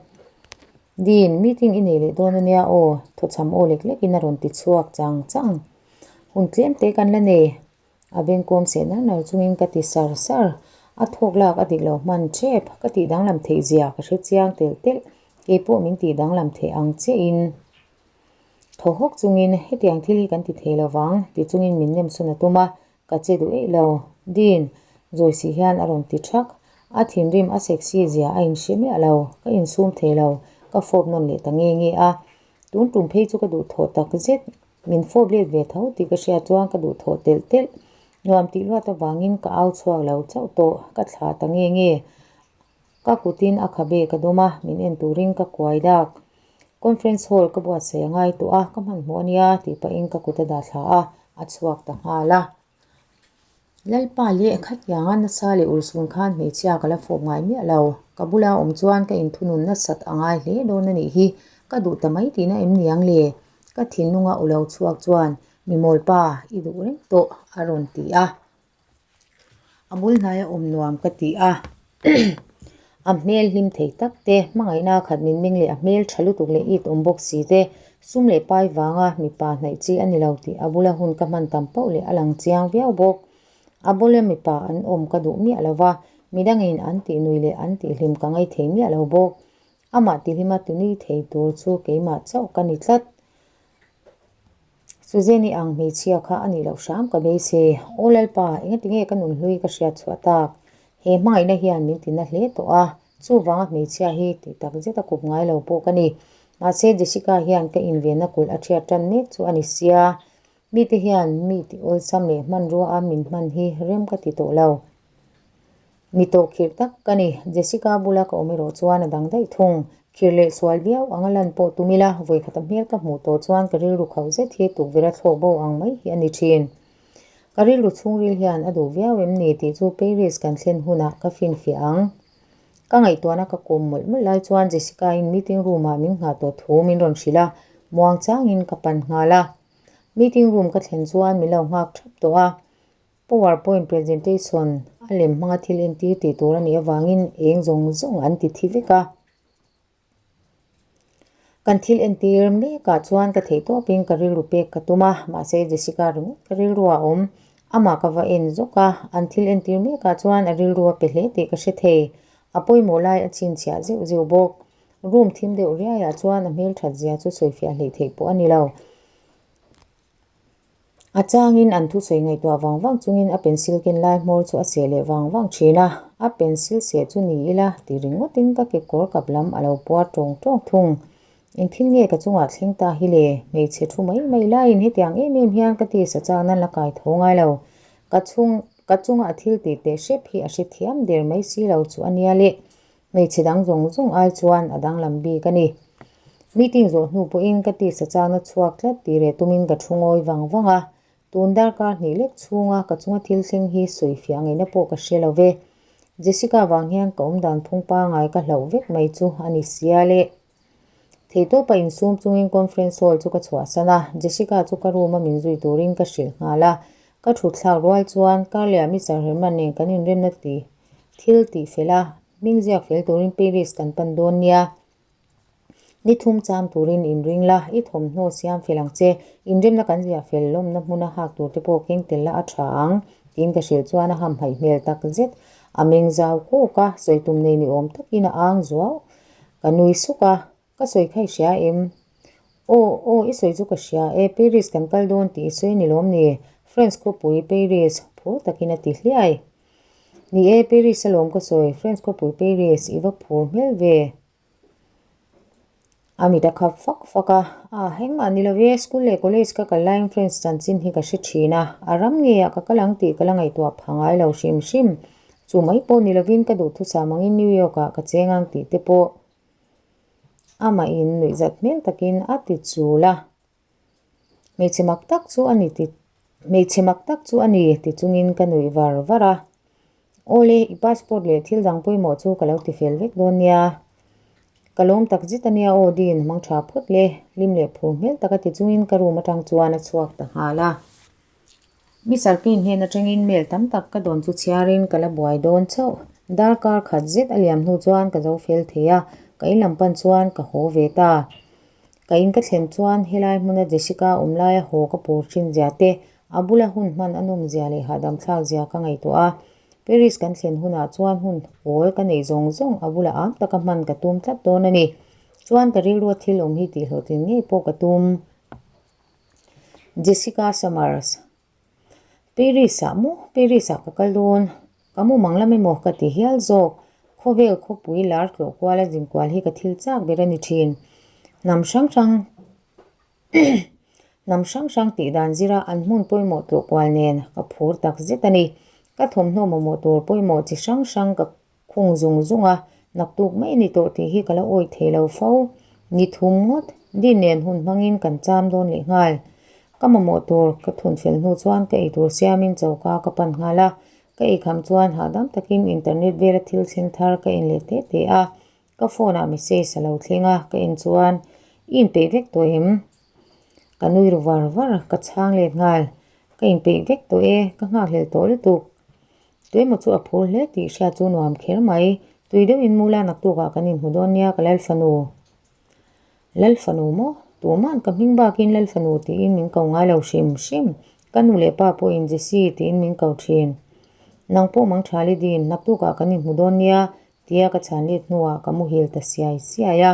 Dean, meeting i nei leh dawn ania aw, thawchham aw lek lekin a rawn ti chhuak chang chang. Hun tlem te kan la nei, a bengkawm seh nar nar chungin ka ti sar sar. A thawk lak a dik lo hman tep, ka tih danglam theih zia ka hre chiang telh telh, keipawh min tih danglam theih ang chiahin. Thaw hawk chungin, hetiang thil hi kan ti thei lo vang, ti chungin min nem sawn a tum a, Ka che duh eih lo. Dean, zawi si hian a rawn ti thak. A thinrim a sexy zia a inhre miah lo. Ka insum thei lo. Ka fawp nawn leh ta nge nge a. Tun tum phei chu ka duhthawh tak zet. Min fawp let ve tho tih ka hriat chuan ka duhthawh telh telh. Nuam tih luat avangin ka au chhuak lo chauh tawh. Ka thlah ta nge nge. Ka kutin a khabe ka dawm a, min en turin ka kuai dak. Conference hall ka buatsaih a ngai tawh a, ka hmanhmawh a nia tih pahin ka kut a dah thla a, a chhuak ta nghal a. Lalpa leh khatianga nasa leh urhsun khan hmeichhia ka la fawp ngai miah lo. Ka bula awm chuan ka inthunun nasat a ngai hle dawn a nih hi, ka duh ta mai tihna em niang le? Ka thinlunga ulo chhuak chuan, Mimawlpa, i duh reng tawh, a rawn ti a. A bul hnaia awm nuam ka ti a, a hmel hlim thei tak te, hmangaihna khat min meng leh a hmel tha lutuk leh it awm bawk si te, sum leh pai vanga mipa hnaih chi a ni lo tih a bula hun ka hman tam pauh leh a lang chiang viau bawk. A bula mipa an awm ka duh miah lo va, midangin an tih nui leh an tih hlim ka ngaithei miah lo bawk. Amah tihlima tinui thei tur chu keimah chauh ka ni tlat. Suzanne-i ang hmeichhia kha a nih loh hram ka beisei. Aw Lalpa, engati nge ka nunhlui ka hriat chhuah tak? He hmangaihna hian min tina hle tawh a, chuvanga hmeichhia hi tih tak zet a kup ngai lo pawh ka ni. Mahse, Jessica hian ka invenna kulh a thiat tan mek chu a ni sia. Mite hian mi tih awlsam leh hmanrua a min hman hi rem ka ti tawh lo. Mi tawh khirh tak ka ni. Jessica bula ka awm erawh chuan a dang daih thung. Khirh leh sual viau anga lan pawh tum ila, vawikhat a hmel ka hmuh tawh chuan ka rilru khauh zet hi tukverh a thlawk bo ang mai hi a ni thin. Ka rilru chhungril hian a duh viau em ni tih chu Paris kan thlen hunah ka finfiah ang. Ka ngaihtuahna ka kawm mawlh mawlh lai chuan Jessica-in meeting room-ah min nghah tawh thu min rawn hrilh a, muangchangin ka pan nghal a. Meeting room ka thlen chuan min lo nghak thap tawh a. Power point presentation a lem hmanga thil entir tih tur a nih avangin eng zawng zawng an ti thi vek a. Kan thil entir mekah chuan ka theih tawpin ka rilru pek ka tum a, mahse Jessica ringawt ka rilru a awm. Amah ka va en zawk a, an thil entir mekah chuan a rilru a pe hle tih ka hre thei. A pawimawh lai a chhinchhiah zeuh zeuh bawk. Room thim deuh riaiah chuan a hmelthat zia chu sawifiah hleih theih pawh a ni lo. A changin an thusawi ngaihtuah vang vang chungin a pencil ken lai hmawr chu a seh leh vang vang thin a, a pencil seh chu ni ila ti ringawtin ka kekawr kap lam a lo puar tawng tawng thung. Engthil nge ka chungah thleng ta hi le? Hmeichhe thu mai mai laiin hetiang em em hian ka tisa chak nan la kai tho ngai lo. Ka chhung ka chunga a thil tih teh hrep hi a hrethiam der mai si lo chu a nia le. Hmeichhe dang zawng zawng ai chuan a danglam bik a ni. Meeting zawh hnu pawhin ka tisa chakna chhuak tlat tih reh tumin ka thu ngawi vang vang a, tun darkar hnih lek chhunga ka chunga thil thleng hi sawi fiah ngaihna pawh ka hre lo ve. Jessica vang hian ka awmdan phung pangai ka hlauh vek mai chu a ni sia le. Theihtawpa insum chungin conference hall chu ka chhuahsan a, Jessica chu ka room a min zui turin ka hrilh nghal a. Ka thutthlak rual chuan Carlea Mister Herman nen kan inremna ti thil tih fel a, hming ziak fel turin Paris kan pan dawn nia. Ni thum cham turin inring la, i thawmhnaw siam fel ang che, inremna kan ziah fel lawmna hmuna hak tur te pawh keng tel la a tha ang, tiin ka hrilh chuan a hamhaih hmel tak zet. A meng zau kawk a, sawi tum nei ni awm takin a ang zuau. Ka nui suk a, ka sawi kha i hria em? Aw, aw, i sawi chu ka hria e, Paris kan kal dawn tih i sawi ni lawm ni? French khawpui Paris, phur takin a ti hliai. Ni e, Paris alawm ka sawi, French khawpui Paris, i va phur hmel ve. A mit a khap fak fak a, Ah, engmah ni lo e, school leh college ka kal laiin French chanchin hi ka hre thin a, a ram ngeiah ka kal ang tih ka la ngaihtuah pha ngai lo hrim hrim. Chu mai pawh ni lovin ka duhthusam angin New York ah ka cheng ang tih te pawh amahin nuihzat hmel takin a ti chul a. Hmeichhe mak tak chu a ni ti Hmeichhe mak tak chu a ni ti chungin ka nuih var var a. Awle, i passport leh thil dang pawimawh chu ka lo ti fel vek dawn nia. Ka lawm tak zet a nia aw Dean, hmang tha phawt le, hlim leh phur hmel taka ti chungin ka room atang chuan a chhuak ta nghal a. Mister Kane hnen atangin mail tam tak ka dawn chu chhiarin ka la buai dawn chauh. Darkar khat zet a liam hnu chuan ka zo fel thei a, ka in lam pan chuan ka haw ve ta. Ka in ka thlen chuan helai hmuna Jessica awm laia haw ka pur thin zia te, a bula hun hman a nawm zia leh hahdam thlak zia ka ngaihtuah a. Paris kan thlen hunah chuan hun awl ka neih zawng zawng a bula am taka hman ka tum tlat dawn a ni. Chuan ka rilrua thil awm hi tihhlawhtlin ngei pawh ka tum. Jessica Summers. Paris-ah maw? Paris-ah ka kal dawn. Ka mumang lam emaw ka ti hial zawk. Khawvel khawpui lar tlawh kuala zinkual hi ka thil chak ber a ni thin. Hnam hrang hrang Hnam hrang hrang tih dan zira an hmun pawimawh tlawh kual nen ka phur tak zet a ni. Ka thawmhnaw mamawh tur pawimawh chi hrang hrang ka khung zung zung a. Naktuk mai ni tawh tih hi ka la awih thei lo fo. Ni thum ngawt, din nen hun hmangin kan cham dawn leh nghal. Ka mamawh tur ka thun fel hnu chuan ka eitur siamin choka ka pan nghal a. Ka eikham chuan hahdam takin internet vela thil thleng thar ka en leh teh teh a. Ka phone ah message a lo thleng a, ka en chuan i inpeih vek tawh em? Ka nui ru var var, ka chhang let nghal. Ka inpeih vek tawh e, ka nghakhlel tawh lutuk. Tuemaw chu a phur hle tih hriat chu nuam kher mai. Tui deuhin Mula naktukah kan inhmu dawn nia ka Lalfanu. Lalfanu maw? Tuma'n ka hming bakin Lalfanu tiin min ko ngai lo hrim hrim. Ka nu leh pa pawhin Jessie tiin min ko thin. Nang pawh mang tha Lidin, naktukah kan inhmu dawn nia tia ka chhan let hnuah ka muhil ta siai siai a.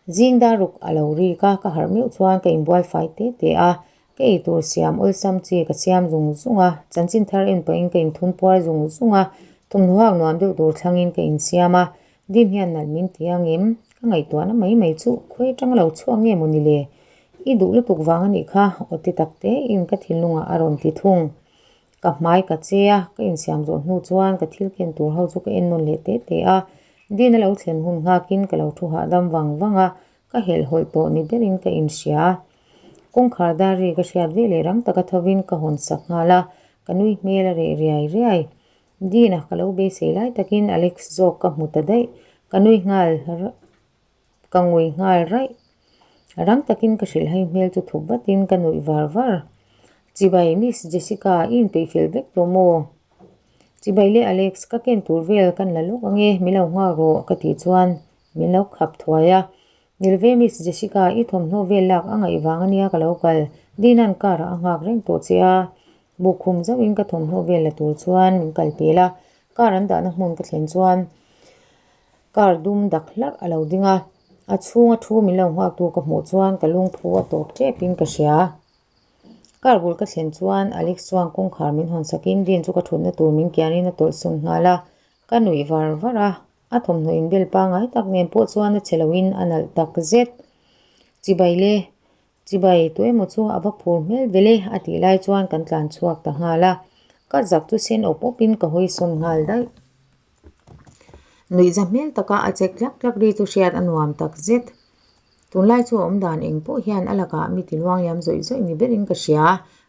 Zing dar ruk a lo rik a, ka harh meuh chuan ka inbual fai te te a, ka eitur siam awlsam chi ka siam zung zung a, chanchin thar en pahin ka inthun puar zung zung a, thawmhnaw hak nuam deuh tur thlangin ka insiam a, dim hian nalh min ti angem? Ka ngaihtuahna mai mai chu khawi atanga lo chhuak nge maw ni le? I duh lutuk vang a nih kha, aw ti tak tein ka thinlungah a rawn ti thung. Ka hmai ka che a, ka insiam zawh hnu chuan ka thil ken tur ho chu ka en nawn leh teh teh a. Din a lo thlen hun nghakin ka lo thu hahdam vang vang a, ka helhhawlh tawh ni berin ka inhria. Kawngkhar dar ri ka hriat ve leh rang taka thovin ka hawn sak nghal a, ka nui hmel a reh riai riai. Din a ka lo beisei lai takin Alex zawk ka hmu ta daih, ka nui nghal Ka ngui nghal raih. Rang takin ka hrilh hai hmel chu thup vatin ka nuih var var. Chibai, Miss Jessica, i inpeih fel vek tawh maw? Chibai leh Alex, ka ken tur vel kan la lawk ange, min lo nghak rawh ka tih chuan min lo khap thuai a. Nilve Miss Jessica, i thawmhnaw vel lak a ngaih vang ania ka lo kal, Dina'n car ah a nghak reng tawh che a. Buk khum zauhin ka thawmhnaw vel la tur chuan min kal pel a, car an dahna hmun ka thlen chuan Car dum dak hlarh a lo ding a, a chhunga thu min lo nghak tu ka hmuh chuan ka lungphu a tawp tep in ka hria. Car bul ka thlen chuan Alex chuan kawngkhar min hawn sakin Dean chu ka thutna tur min kianin a tawlh sawn nghal a, ka nuih var var a, a thawmhnaw inbel pangai tak nen pawh chuan a che loin a nalh tak zet. Chibai le, chibai tu emaw chu a va phur hmel vel e a tih lai chuan kan tlan chhuak ta nghal a, ka zak chu sen awp awpin ka hawi sawn nghal daih. Nuihza hmel taka a chek tlak tlak ri chu hriat a nuam tak zet. Tunlai chu a awm dan eng pawh hian a lakah mi ti luangliam zawih zawih ni berin ka hria.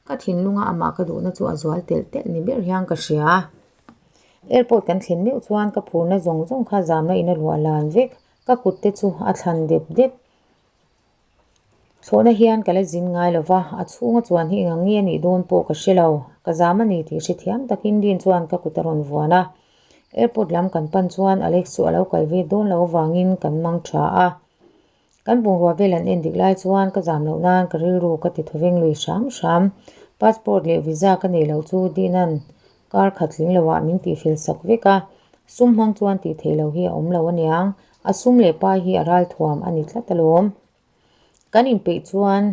Ka thinlunga amah ka duhna chu a zual telh telh ni ber hian ka hria. Airport kan thlen meuh chuan ka phurna zawng zawng kha zamna in a luah lan vek. Ka kut te chu a thlan dep dep. Thlawhna hian ka la zin ngai lo va, a chhunga chuan hi engang nge a nih dawn pawh ka hre lo. Ka zam a ni tih hrethiam takin Dean chuan ka kut a rawn vuan a. Airport lam kan pan chuan Alex chu a lo kal ve dawn lo avangin kan mang tha a. Kan bungrua vel an en dik lai chuan ka zam loh nan ka rilru ka ti thawveng lui hram hram. Passport leh visa ka neih loh chu Dean-a'n kar khat tling loah min tihfel sak vek a. Sum hmang chuan tih theih loh hi a awm lo aniang. A sum leh pai hi a ral thuam a ni tlat alawm. Kan inpeih chuan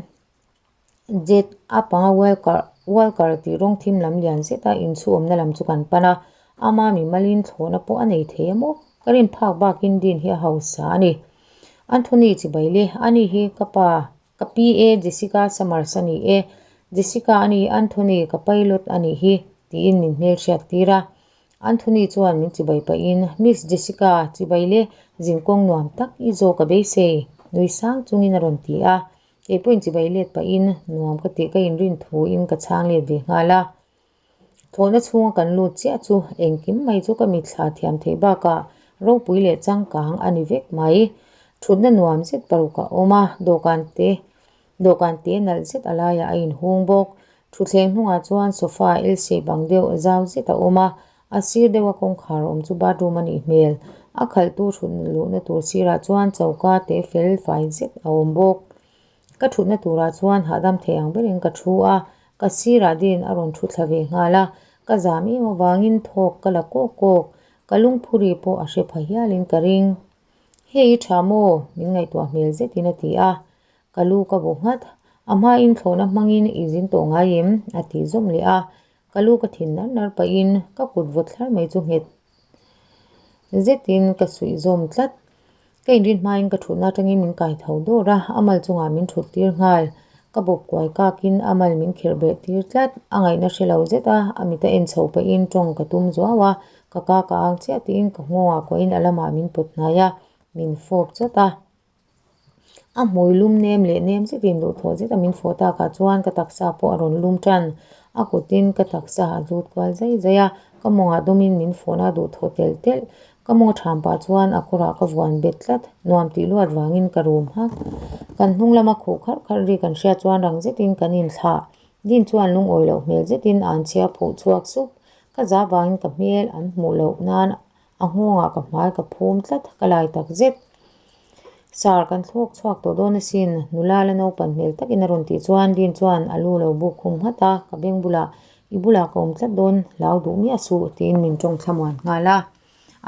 jet a panga walker walker tih rawng thim lam lian zeta inchhuawmna lam chu kan pan a, ama mimalin thlawhna pawh a nei thei a maw? Ka rin phak bakin Dean hi a hausa a ni. Anthony chibai le, ani hi ka pa, ka pi e, Jessica Summers a ni e, Jessica a ni, Anthony ka pilot a nih hi, tiin min hmelhriat tir a. Anthony chuan min chibai pahin, Miss Jessica, chibai le, zinkawng nuam tak i zawk a beisei, nui sang chungin a rawn ti a. Kei pawhin chibai let pahin, nuam ka tih ka inrin thuin ka chhang let ve nghal a. Thawhna chhunga kan lut chiah chu engkim mai chu ka mitthla thiam theih bakah ropui leh changkang a ni vek mai. Thutna nuam zet paruk a awm a, dawhkan te Dawhkan te nalh zet a laiah a inhung bawk. Thutthleng hnungah chuan sofa L-shape ang deuh zau zet a awm a, a sir deuha kawngkhar awm chu bathroom a nih hmel. A khalhtu thut luhna tur sirah chuan choka te fel fai zet a awm bawk. Ka thutna turah chuan hahdam thei ang berin ka thu a, ka sirah din a rawn thu thla ve nghal a, ka zam em avangin thawk ka la kawk kawk. Ka lungphuri pawh a hre pha hialin ka ring. Hei i tha maw? Min ngaihtuah hmel zetin a ti a. Ka lu ka bu nghat. A hmain thlawhna hmangin i zin tawh ngai em? A ti zawm leh a. Ka lu ka thin nar nar pahin ka kut vawt thlar mai chu nghet zetin ka suih zawm tlat. Ka inrin hmain ka thutna atangin min kai tho dawr a, a mal chungah min thut tir nghal. Ka bawp kuai kakin a mal min khirh beh tir tlat. A ngaihna hre lo zet a, a mit a en chho pahin tawng ka tum zuau a. Ka ka ka ang chiah tiin ka nghawngah kuahin a lamah min pawt hnai a, min fawp chawt a. A hmui lum nem leh nem zetin duhthawh zeta min fawh takah chuan ka taksa pawh a rawn lum tan. A kutin ka taksa a zut kual zai zai a, ka mawngah dawmin min fawhna a duhthawh telh telh. Ka mawng a ṭham pah chuan a kawrah ka vuan bet tlat, nuam tih luat vangin ka rum hak. Kan hnung lama khuh kharh kharh ri kan hriat chuan rang zetin kan inthlah. Din chuan lungawi loh hmel zetin a anchhia phuh chhuak sup. Ka za vangin ka hmel an hmuh loh nan a nghawngah ka hmai ka phum tlat ka lai tak zet. Sir, kan thlawk chhuak tawh dawn asin, nula la naupan hmel takin a rawn tih chuan Din chuan a lu lo buk khum nghat a, ka beng bulah i bulah ka awm tlat dawn, hlau duh miah suh tiin min tawng thlamuan nghal a.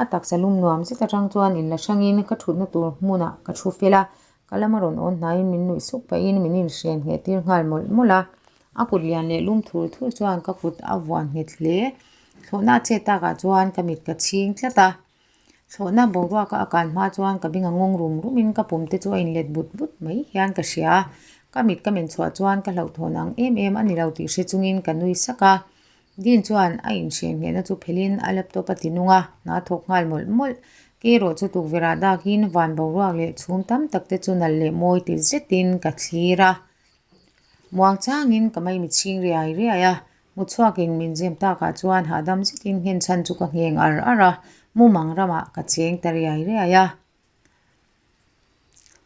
A taksa lum nuam zet atang chuan inla hrangin ka thutna tur hmunah ka thu fel a, Ka lama rawn awn hnaiin min nuih suk pahin min inhren ngheh tir nghal mawlh mawlh a. A kut lian leh lum thur thur chuan ka kut a vuan nghet hle. Thlawhna a chet takah chuan ka mit ka chhing tlat a. Thlawhna boruaka a kan hma chuan ka bing a ngawng rum rumin ka pum te chu a inlet but but mai hian ka hria. Ka mit ka men chhuah chuan ka hlauhthawn ang em em a ni lo tih hre chungin ka nui sak a. Dean chuan a inhren nghehna chu phelhin a laptop a ti nung a, hna a thawk nghal mawlh mawlh. Kei erawh chu tukverh ah dakin van boruak leh chhum tam tak te chu nalh leh mawi ti zetin ka thlir a. Muang changin ka maimi chhing riai riai a, hmuchhuakin min zem takah chuan hahdam zetin nghen chhan chu ka ngheng ar ar a, mumang ramah ka cheng ta riai riai a.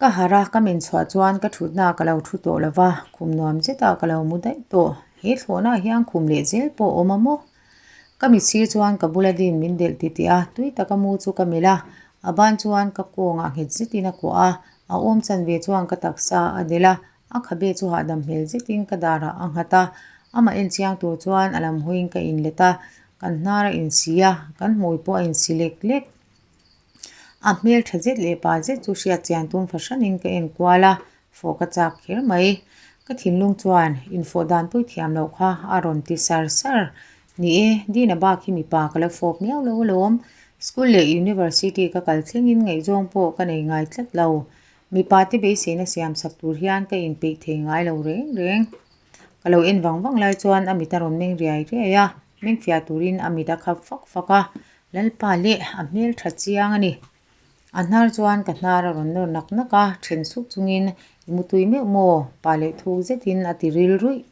Ka harh a, ka men chhuah chuan ka thutna ka lo thu tawh lo va, khum nuam zetah ka lo mu daih tawh. He thlawhnaah hian khum leh zel pawh a awm a maw? Ka mit sir chuan ka bula din min delh titih a, tui taka mu chu ka melh a, a ban chuan ka kawngah nghet zetin a kuah a, a awm chanve chuan ka taksa a delh a, a khabe chu hahdam hmel zetin ka darah a nghat a, amah en chiang tur chuan a lam hawiin ka inlet a, kan hnar a insi a, kan hmui pawh a insi lek lek. A hmel tha zet leh pa zet chu hriat chian tum fahranin ka en kual a, fawh ka chak kher mai. Ka thinlung chuan infawh dan pui thiam loh kha a rawn ti sar sar. Ni e, Dina bak hi mipa ka la fawp miau lo alawm. School leh University ka kal thlengin ngaihzawng pawh ka nei ngai tlat lo. Mipa te beiseina siam sak tur hian ka inpeih thei ngai lo reng reng. Ka lo en vang vang lai chuan a mit a rawn meng riai riai a, meng fiah turin a mit a khap fak fak a, Lalpa leh a hmel tha chiang a ni. A hnar chuan ka hnar a rawn nawr nak nak a, then sup chungin i mutui meuh maw? Pa leh thuk zetin a ti ril ruih.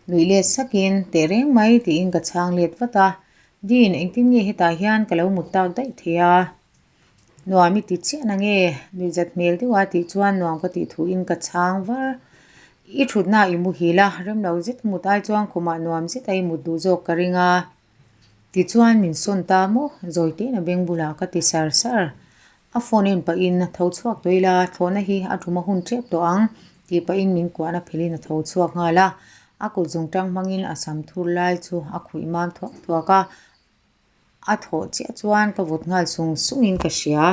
Nuih let sakin, Teh reng mai tiin ka chhang let vat a. Dean, engtin nge hetah hian ka lo mut tak daih thei a? Nuam i ti chiah na nge? Nuihzat hmel deuh a tih chuan nuam ka tih thuin ka chhang var. I thutna i muhil a, rem lo zet a mut ai chuan khumah nuam zet a i mut duh zawk ka ring a. Tichuan min sawn ta maw? Zawitein a beng bulah ka ti sar sar. A phone en pahin a tho chhuak tawh ila, thlawhna hi a tum a hun tep tawh ang tih pahin min kuahna phelhin a tho chhuak nghal a. A kut zungtang hmangin a sam thur lai chu a khuih mam thuak thuak a. A thawh chiah chuan ka vawt nghal sung sungin ka hria.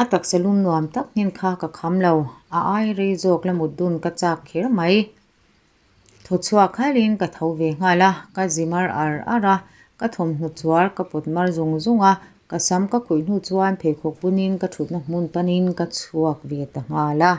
A taksa lum nuam tak hnen kha ka kham lo. A ai rei zawk la mut dun ka chak kher mai. Thaw chhuak khalin ka tho ve nghal a, ka zi mar ar ar a, ka thawmhnaw chuar ka pawt mar zung zung a, ka sam ka khuih hnu chuan pheikhawk bunin ka thutna hmun panin ka chhuak ve ta nghal a.